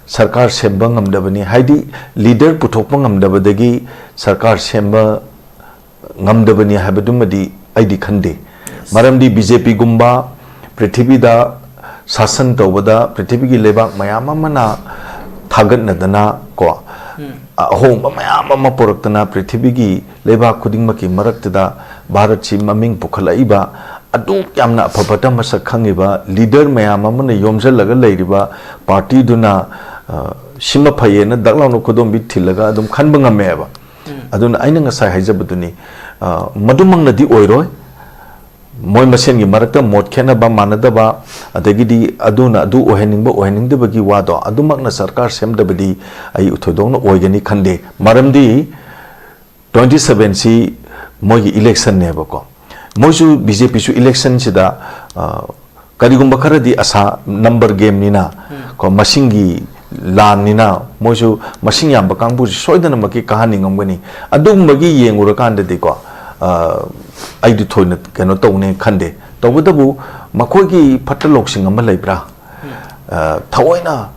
ꯁꯔꯀꯥꯔ ꯁꯦꯝꯕ ꯉꯝꯗꯕꯅꯤ, ꯍꯥꯏꯗꯤ ꯂꯤꯗꯔ ꯄꯨꯊꯣꯛꯄ ꯉꯝꯗꯕꯗꯒꯤ ꯁꯔꯀꯥꯔ ꯁꯦꯝꯕ ꯉꯝꯗꯕꯅꯤ ꯍꯥꯏꯕꯗꯨꯃꯗꯤ ꯑꯩꯗꯤ ꯈꯟꯗꯦ꯫ ꯃꯔꯝꯗꯤ ꯕꯤ ꯖꯦ ꯄꯤꯒꯨꯝꯕ ꯄ꯭ꯔꯤꯊꯤꯕꯤꯗ ꯁꯥꯁꯟ ꯇꯧꯕꯗ ꯄ꯭ꯔꯤꯊꯤꯕꯤꯒꯤ ꯂꯩꯕꯥꯛ ꯃꯌꯥꯝ ꯑꯃꯅ ꯊꯥꯒꯠꯅꯗꯅ ꯀꯣ, ꯑꯍꯣꯡꯕ ꯃꯌꯥꯝ ꯑꯃ ꯄꯨꯔꯛꯇꯅ ꯄ꯭ꯔꯤꯊꯤꯕꯤꯒꯤ ꯂꯩꯕꯥꯛ ꯈꯨꯗꯤꯡꯃꯛꯀꯤ ꯃꯔꯛꯇꯨꯗ ꯚꯥꯔꯠꯁꯤ ꯃꯃꯤꯡ ꯄꯨꯈꯠꯂꯛꯏꯕ, ꯑꯗꯨꯛ ꯌꯥꯝꯅ ꯑꯐ ꯐꯠꯇ ꯃꯁꯛ ꯈꯪꯉꯤꯕ ꯂꯤꯗꯔ ꯃꯌꯥꯝ ꯑꯃꯅ ꯌꯣꯝꯁꯤꯜꯂꯒ ꯂꯩꯔꯤꯕ ꯄꯥꯔꯇꯤꯗꯨꯅ, ꯑ, ꯁꯤꯃ ꯐꯩꯌꯦꯅ ꯗꯛ ꯂꯥꯎꯅ ꯈꯨꯗꯣꯝꯕꯤ ꯊꯤꯜꯂꯒ ꯑꯗꯨꯝ ꯈꯟꯕ ꯉꯝꯃꯦꯕ꯫ ꯑꯗꯨꯅ ꯑꯩꯅ ꯉꯁꯥꯏ ꯍꯥꯏꯖꯕꯗꯨꯅꯤ, ꯑ, ꯃꯗꯨꯃꯛꯅꯗꯤ ꯑꯣꯏꯔꯣꯏ꯫ ꯃꯣꯏ ꯃꯁꯦꯟꯒꯤ ꯃꯔꯛꯇ ꯃꯣꯠ ꯈꯦꯠꯅꯕ, ꯃꯥꯟꯅꯗꯕ, ꯑꯗꯒꯤꯗꯤ ꯑꯗꯨꯅ ꯑꯗꯨ ꯑꯣꯏꯍꯟꯅꯤꯡꯕ ꯑꯣꯏꯍꯟꯅꯤꯡꯗꯕꯒꯤ ꯋꯥꯗꯣ ꯑꯗꯨꯃꯛꯅ ꯁꯔꯀꯥꯔ ꯁꯦꯝꯗꯕꯗꯤ ꯑꯩ ꯊꯣꯏꯗꯣꯛꯅ ꯑꯣꯏꯒꯅꯤ ꯈꯟꯗꯦ꯫ ꯃꯔꯝꯗꯤ ꯇ꯭ꯋꯦꯟꯇꯤ ꯁꯚꯦꯟꯁꯤ ꯃꯣꯏꯒꯤ ꯏꯂꯦꯛꯁꯟꯅꯦꯕꯀꯣ꯫ ꯃꯣꯏꯁꯨ, ꯕꯤ ꯖꯦ ꯄꯤꯁꯨ ꯏꯂꯦꯛꯁꯟꯁꯤꯗ, ꯑ, ꯀꯔꯤꯒꯨꯝꯕ ꯈꯔꯗꯤ ꯑꯁꯥ ꯅꯝꯕꯔ ꯒꯦꯝꯅꯤꯅ, ꯀꯣ, ꯃꯁꯤꯡꯒꯤ ꯂꯥꯟꯅꯤꯅ ꯃꯣꯏꯁꯨ ꯃꯁꯤꯡ ꯌꯥꯝꯕ ꯀꯥꯡꯕꯨꯁꯤ ꯁꯣꯏꯗꯅꯃꯛꯀꯤ ꯀꯥꯍꯟꯅꯤꯡꯉꯝꯒꯅꯤ꯫ ꯑꯗꯨꯒꯨꯝꯕꯒꯤ ꯌꯦꯡꯉꯨꯔꯀꯥꯟꯗꯗꯤꯀꯣ, ꯑ, ꯑꯩꯗꯤ ꯊꯣꯏꯅ ꯀꯩꯅꯣ ꯇꯧꯅꯦ ꯈꯟꯗꯦ꯫ ꯇꯧꯕꯇꯕꯨ ꯃꯈꯣꯏꯒꯤ ꯐꯠꯇ ꯂꯧꯁꯤꯡ ꯑꯃ ꯂꯩꯕ꯭ꯔꯥ? ꯑ, ꯊꯑꯣꯏꯅ,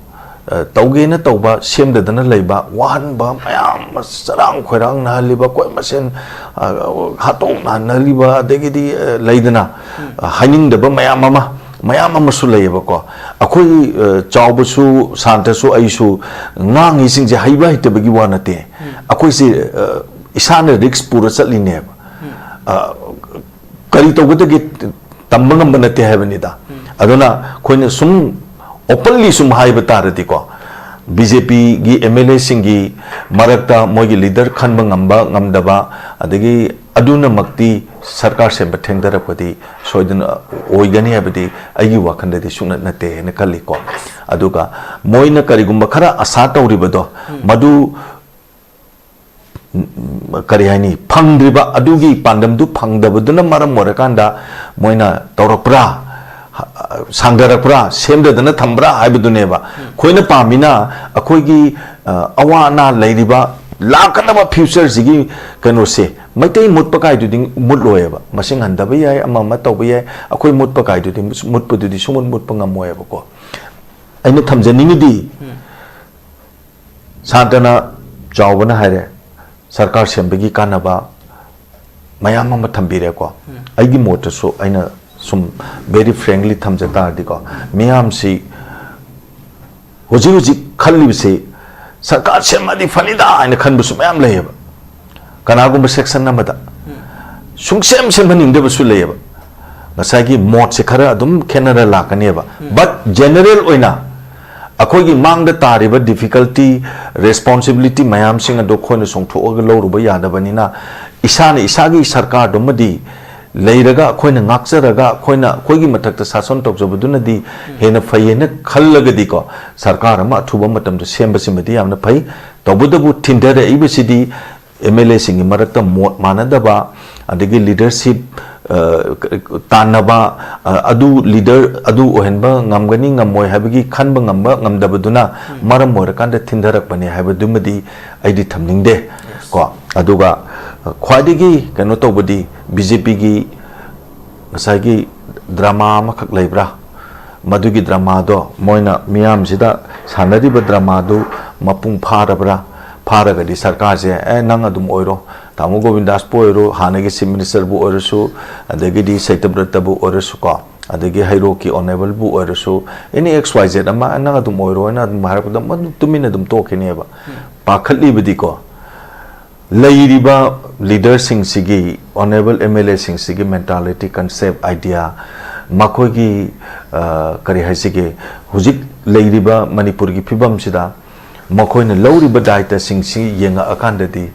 ꯑ, ꯇꯧꯒꯦꯅ ꯇꯧꯕ, ꯁꯦꯝꯗꯗꯅ ꯂꯩꯕ, ꯋꯥꯍꯟꯕ ꯃꯌꯥꯝ ꯑꯃ, ꯆꯔꯥꯡ ꯈꯣꯏꯔꯥꯡꯅꯍꯜꯂꯤꯕ, ꯑꯩꯈꯣꯏ ꯃꯁꯦꯟ, ꯑ, ꯍꯥꯠꯇꯣꯛꯅꯍꯜꯂꯤꯕ, ꯑꯗꯒꯤꯗꯤ, ꯑ, ꯂꯩꯗꯅ, ꯑ, ꯍꯥꯏꯅꯤꯡꯗꯕ ꯃꯌꯥꯝ ꯑꯃ, ꯃꯌꯥꯝ ꯑꯃꯁꯨ ꯂꯩꯌꯦꯕꯀꯣ꯫ ꯑꯩꯈꯣꯏ, ꯑ, ꯆꯥꯎꯕꯁꯨ, ꯁꯥꯟꯇꯁꯨ, ꯑꯩꯁꯨ ꯉꯥꯡꯉꯤꯁꯤꯡꯁꯦ ꯍꯩꯕ ꯍꯩꯇꯕꯒꯤ ꯋꯥ ꯅꯠꯇꯦ꯫ ꯑꯩꯈꯣꯏꯁꯦ, ꯑ, ꯏꯁꯥꯅ ꯔꯤꯛꯁ ꯄꯨꯔ ꯆꯠꯂꯤꯅꯦꯕ꯫ ꯑ, ꯀꯔꯤ ꯇꯧꯒꯗꯒꯦ ꯇꯝꯕ ꯉꯝꯕ ꯅꯠꯇꯦ ꯍꯥꯏꯕꯅꯤꯗ꯫ ꯑꯗꯨꯅ ꯑꯩꯈꯣꯏꯅ ꯁꯨꯝ openly ꯁꯨꯝ ꯍꯥꯏꯕ ꯇꯥꯔꯗꯤꯀꯣ, ꯕꯤ ꯖꯦ ꯄꯤꯒꯤ ꯑꯦꯝ ꯑꯦꯜ ꯑꯦꯁꯤꯡꯒꯤ ꯃꯔꯛꯇ ꯃꯣꯏꯒꯤ ꯂꯤꯗꯔ ꯈꯟꯕ ꯉꯝꯕ ꯉꯝꯗꯕ, ꯑꯗꯒꯤ ꯑꯗꯨꯅꯃꯛꯇꯤ ꯁꯔꯀꯥꯔ ꯁꯦꯝꯕ ꯊꯦꯡꯊꯔꯛꯄꯗꯤ ꯁꯣꯏꯗꯅ ꯑꯣꯏꯒꯅꯤ ꯍꯥꯏꯕꯗꯤ ꯑꯩꯒꯤ ꯋꯥꯈꯜꯗꯗꯤ ꯁꯨꯡꯅꯠ ꯅꯠꯇꯦ ꯍꯥꯏꯅ ꯈꯜꯂꯤꯀꯣ꯫ ꯑꯗꯨꯒ ꯃꯣꯏꯅ ꯀꯔꯤꯒꯨꯝꯕ ꯈꯔ ꯑꯁꯥ ꯇꯧꯔꯤꯕꯗꯣ, ꯎꯝ꯫ ꯃꯗꯨ ꯎꯝ, ꯀꯔꯤ ꯍꯥꯏꯅꯤ, ꯐꯪꯗ꯭ꯔꯤꯕ ꯑꯗꯨꯒꯤ ꯄꯥꯟꯗꯝꯗꯨ ꯐꯪꯗꯕꯗꯨꯅ ꯃꯔꯝ ꯑꯣꯏꯔꯀꯥꯟꯗ ꯃꯣꯏꯅ ꯇꯧꯔꯛꯄ꯭ꯔꯥ, ꯍ-, ꯁꯥꯡꯊꯔꯛꯄ꯭ꯔꯥ, ꯁꯦꯝꯗꯗꯅ ꯊꯝꯕ꯭ꯔꯥ ꯍꯥꯏꯕꯗꯨꯅꯦꯕ꯫ ꯎꯝ꯫ ꯑꯩꯈꯣꯏꯅ ꯄꯥꯝꯃꯤꯅ ꯑꯩꯈꯣꯏꯒꯤ, ꯑ, ꯑꯋꯥ ꯑꯅꯥ ꯂꯩꯔꯤꯕ ꯂꯥꯛꯀꯗꯕ ꯐ꯭ꯌꯨꯆꯔꯁꯤꯒꯤ ꯀꯩꯅꯣꯁꯦ, ꯃꯩꯇꯩ ꯃꯨꯠꯄ ꯀꯥꯏꯗꯨꯗꯤ ꯃꯨꯠꯂꯣꯏꯌꯦꯕ꯫ ꯃꯁꯤꯡ ꯍꯟꯊꯕ ꯌꯥꯏ, ꯑꯃ ꯑꯃ ꯇꯧꯕ ꯌꯥꯏ, ꯑꯩꯈꯣꯏ ꯃꯨꯠꯄ ꯀꯥꯏꯗꯨꯗꯤ, ꯃꯨꯠꯄꯗꯨꯗꯤ ꯁꯨꯡꯃꯨꯠ ꯃꯨꯠꯄ ꯉꯝꯃꯣꯏꯌꯦꯕꯀꯣ꯫ ꯑꯩꯅ ꯊꯝꯖꯅꯤꯡꯉꯤꯗꯤ, ꯎꯝ꯫ ꯁꯥꯟꯇꯅ ꯆꯥꯎꯕꯅ ꯍꯥꯏꯔꯦ, ꯁꯔꯀꯥꯔ ꯁꯦꯝꯕꯒꯤ ꯀꯥꯟꯅꯕ ꯃꯌꯥꯝ ꯑꯃ ꯊꯝꯕꯤꯔꯦꯀꯣ꯫ ꯎꯝ꯫ ꯑꯩꯒꯤ ꯃꯣꯠꯇꯁꯨ ꯑꯩꯅ ꯁꯨꯝ very frankly ꯊꯝꯖ ꯇꯥꯔꯗꯤꯀꯣ, ꯃꯤꯌꯥꯝꯁꯤ ꯍꯧꯖꯤꯛ ꯍꯧꯖꯤꯛ ꯈꯜꯂꯤꯕꯁꯤ ꯁꯔꯀꯥꯔ ꯁꯦꯝꯃꯗꯤ ꯐꯅꯤꯗ ꯍꯥꯏꯅ ꯈꯟꯕꯁꯨ ꯃꯌꯥꯝ ꯂꯩꯌꯦꯕ꯫ ꯀꯅꯥꯒꯨꯝꯕ ꯁꯦꯛꯁꯟ ꯑꯃꯗ ꯎꯝ꯫ ꯁꯨꯡꯁꯦꯝ ꯁꯦꯝꯍꯟꯅꯤꯡꯗꯕꯁꯨ ꯂꯩꯌꯦꯕ꯫ ꯉꯁꯥꯏꯒꯤ ꯃꯣꯠꯁꯦ ꯈꯔ ꯑꯗꯨꯝ ꯈꯦꯠꯅꯔ ꯂꯥꯛꯀꯅꯦꯕ꯫ ꯎꯝ꯫ But general ꯑꯣꯏꯅ ꯑꯩꯈꯣꯏꯒꯤ ꯃꯥꯡꯗ ꯇꯥꯔꯤꯕ difficulty, responsibility ꯃꯌꯥꯝꯁꯤꯡ ꯑꯗꯣ ꯑꯩꯈꯣꯏꯅ ꯆꯣꯡꯊꯣꯛꯑꯒ ꯂꯧꯔꯨꯕ ꯌꯥꯗꯕꯅꯤꯅ, ꯏꯁꯥꯅ ꯏꯁꯥꯒꯤ ꯁꯔꯀꯥꯔꯗꯨꯃꯗꯤ ꯂꯩꯔꯒ ꯑꯩꯈꯣꯏꯅ ꯉꯥꯛꯆꯔꯒ ꯑꯩꯈꯣꯏꯅ ꯑꯩꯈꯣꯏꯒꯤ ꯃꯊꯛꯇ ꯁꯥꯁꯟ ꯇꯧꯖꯕꯗꯨꯅꯗꯤ ꯎꯝ꯫ ꯍꯦꯟꯅ ꯐꯩꯌꯦꯅ ꯈꯜꯂꯒꯗꯤꯀꯣ, ꯁꯔꯀꯥꯔ ꯑꯃ ꯑꯊꯨꯕ ꯃꯇꯝꯗ ꯁꯦꯝꯕꯁꯤꯃꯗꯤ ꯌꯥꯝꯅ ꯐꯩ꯫ ꯇꯧꯕꯇꯕꯨ ꯊꯤꯟꯊꯔꯛꯏꯕꯁꯤꯗꯤ ꯑꯦꯝ ꯑꯦꯜ ꯑꯦꯁꯤꯡꯒꯤ ꯃꯔꯛꯇ ꯃꯣꯠ ꯃꯥꯟꯅꯗꯕ, ꯑꯗꯒꯤ ꯂꯤꯗꯔꯁꯤꯞ, ꯑ, ꯇꯥꯟꯅꯕ, ꯑ, ꯑꯗꯨ ꯂꯤꯗꯔ ꯑꯗꯨ ꯑꯣꯏꯍꯟꯕ ꯉꯝꯒꯅꯤ ꯉꯝꯃꯣꯏ ꯍꯥꯏꯕꯒꯤ ꯈꯟꯕ ꯉꯝꯕ ꯉꯝꯗꯕꯗꯨꯅ ꯎꯝ꯫ ꯃꯔꯝ ꯑꯣꯏꯔꯀꯥꯟꯗ ꯊꯤꯟꯊꯔꯛꯄꯅꯦ ꯍꯥꯏꯕꯗꯨꯃꯗꯤ ꯑꯩꯗꯤ ꯊꯝꯅꯤꯡꯗꯦ꯫ Yes꯫ ꯀꯣ, ꯑꯗꯨꯒ, ꯑ, ꯈ꯭ꯋꯥꯏꯗꯒꯤ ꯀꯩꯅꯣ ꯇꯧꯕꯗꯤ ꯕꯤ ꯖꯦ ꯄꯤꯒꯤ ꯉꯁꯥꯏꯒꯤ ꯗ꯭ꯔꯃꯥ ꯑꯃꯈꯛ ꯂꯩꯕ꯭ꯔꯥ? ꯃꯗꯨꯒꯤ ꯗ꯭ꯔꯃꯥꯗꯣ ꯃꯣꯏꯅ ꯃꯤꯌꯥꯝꯁꯤꯗ ꯁꯥꯟꯅꯔꯤꯕ ꯗ꯭ꯔꯃꯥꯗꯨ ꯃꯄꯨꯡ ꯐꯥꯔꯕ꯭ꯔꯥ? ꯐꯥꯔꯒꯗꯤ ꯁꯔꯀꯥꯔꯁꯦ, "ꯑꯦ, ꯅꯪ ꯑꯗꯨꯝ ꯑꯣꯏꯔꯣ, ꯇꯥꯃꯣ ꯒꯣꯕꯤꯟꯗꯥꯁꯄꯨ ꯑꯣꯏꯔꯣ, ꯍꯥꯟꯅꯒꯤ ꯆꯤꯐ ꯃꯤꯅꯤꯁꯇꯔꯕꯨ ꯑꯣꯏꯔꯁꯨ, ꯑꯗꯒꯤꯗꯤ ꯁꯇ꯭ꯌꯕ꯭ꯔꯇꯕꯨ ꯑꯣꯏꯔꯁꯨꯀꯣ, ꯑꯗꯒꯤ ꯍꯩꯔꯣꯛꯀꯤ ꯑꯣꯅꯦꯕꯜꯕꯨ ꯑꯣꯏꯔꯁꯨ, ꯑꯦꯅꯤ ꯑꯦꯛꯁ ꯋꯥꯏ ꯖꯦꯠ ꯑꯃ, 'ꯅꯪ ꯑꯗꯨꯝ ꯑꯣꯏꯔꯣ' ꯍꯥꯏꯅ ꯑꯗꯨꯝ ꯍꯥꯏꯔꯛꯄꯗ ꯃꯗꯨ ꯇꯨꯃꯤꯟꯅ ꯑꯗꯨꯝ ꯇꯣꯛꯈꯤꯅꯦꯕ꯫ ꯎꯝ꯫ ꯄꯥꯈꯠꯂꯤꯕꯗꯤꯀꯣ, ꯂꯩꯔꯤꯕ ꯂꯤꯗꯔꯁꯤꯡꯁꯤꯒꯤ, ꯑꯣꯅꯦꯕꯜ ꯑꯦꯝ ꯑꯦꯜ ꯑꯦꯁꯤꯡꯁꯤꯒꯤ ꯃꯦꯟꯇꯥꯂꯤꯇꯤ, ꯀꯟꯁꯦꯞ, ꯑꯥꯏꯗꯤꯌꯥ, ꯃꯈꯣꯏꯒꯤ, ꯑ, ꯀꯔꯤ ꯍꯥꯏꯁꯤꯒꯦ, ꯍꯧꯖꯤꯛ ꯂꯩꯔꯤꯕ ꯃꯅꯤꯄꯨꯔꯒꯤ ꯐꯤꯕꯝꯁꯤꯗ ꯃꯈꯣꯏꯅ ꯂꯧꯔꯤꯕ ꯗꯥꯏꯇꯁꯤꯡꯁꯤ ꯌꯦꯡꯉꯛꯑꯀꯥꯟꯗꯗꯤ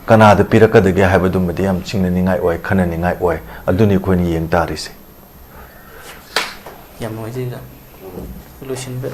ꯀꯅꯥꯗ ꯄꯤꯔꯛꯀꯗꯒꯦ ꯍꯥꯏꯕꯗꯨꯃꯗꯤ ꯌꯥꯝ ꯆꯤꯡꯅꯅꯤꯡꯉꯥꯏ ꯑꯣꯏ, ꯈꯟꯅꯅꯤꯡꯉꯥꯏ ꯑꯣꯏ꯫ ꯑꯗꯨꯅꯤ ꯑꯩꯈꯣꯏꯅ ꯌꯦꯡ ꯇꯥꯔꯤꯁꯦ꯫ ꯌꯥꯝ ꯅꯨꯡꯉꯥꯏꯖꯩ ꯑꯣꯖꯥ꯫ ꯂꯣꯏꯁꯤꯟꯕ